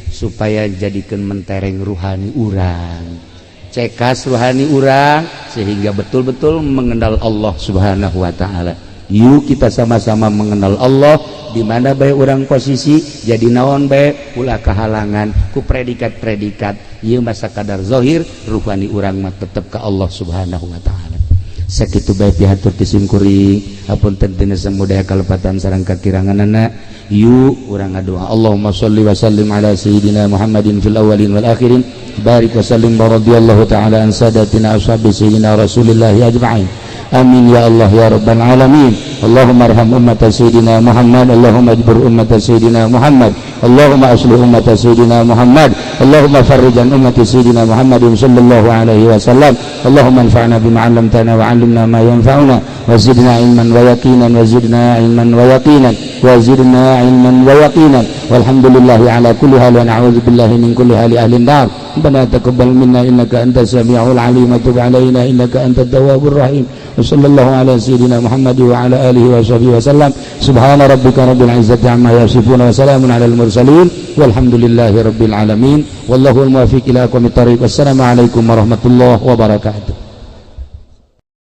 supaya jadikan mentereng ruhani urang, cekas ruhani urang, sehingga betul-betul mengenal Allah Subhanahu wa taala. Yuk, kita sama-sama mengenal Allah di mana bae urang posisi, jadi naon bae, ulah kehalangan ku predikat-predikat. Ieu masa kadar zahir, ruhani urang mah tetep ke Allah Subhanahu wa taala. Sakitu bae pihatur ti simkuring, hapunten tina samudaya kalepatan sareng kakiranganana. Yuk, urang ngadoa. Allahumma sholli wa sallim ala sayyidina Muhammadin fil awwalin wal akhirin, barik wa sallim wa radhiyallahu ta'ala an sadatina ashabi sayyidina Rasulillah ajma'in. Amin ya Allah ya rabbal alamin. Allahumma arham ummat sayyidina Muhammad. Allahumma ajbur ummat sayyidina Muhammad. Allahumma aslih ummat sayyidina Muhammad. Allahumma farrij an ummati sayyidina Muhammadin sallallahu alaihi wasallam. Allahumma anfa'na bima 'allamtana wa 'allimna ma yanfa'una wa zidna ilman wa yaqinan, wa zidna ilman wa yaqinan, wa zidna ilman wa yaqinan. Walhamdulillahi ala kulli hal wa na'udzu billahi min kulli hali ahli nar. ربنا تقبل منا إنك أنت السميع العليم وتب علينا إنك أنت التواب الرحيم. وصلى الله على سيدنا محمد وعلى آله وصحبه وسلم. سبحان ربك رب العزة عما يصفون وسلام على المرسلين والحمد لله رب العالمين. والله الموفق إلى أقوم الطريق. والسلام عليكم ورحمة الله وبركاته.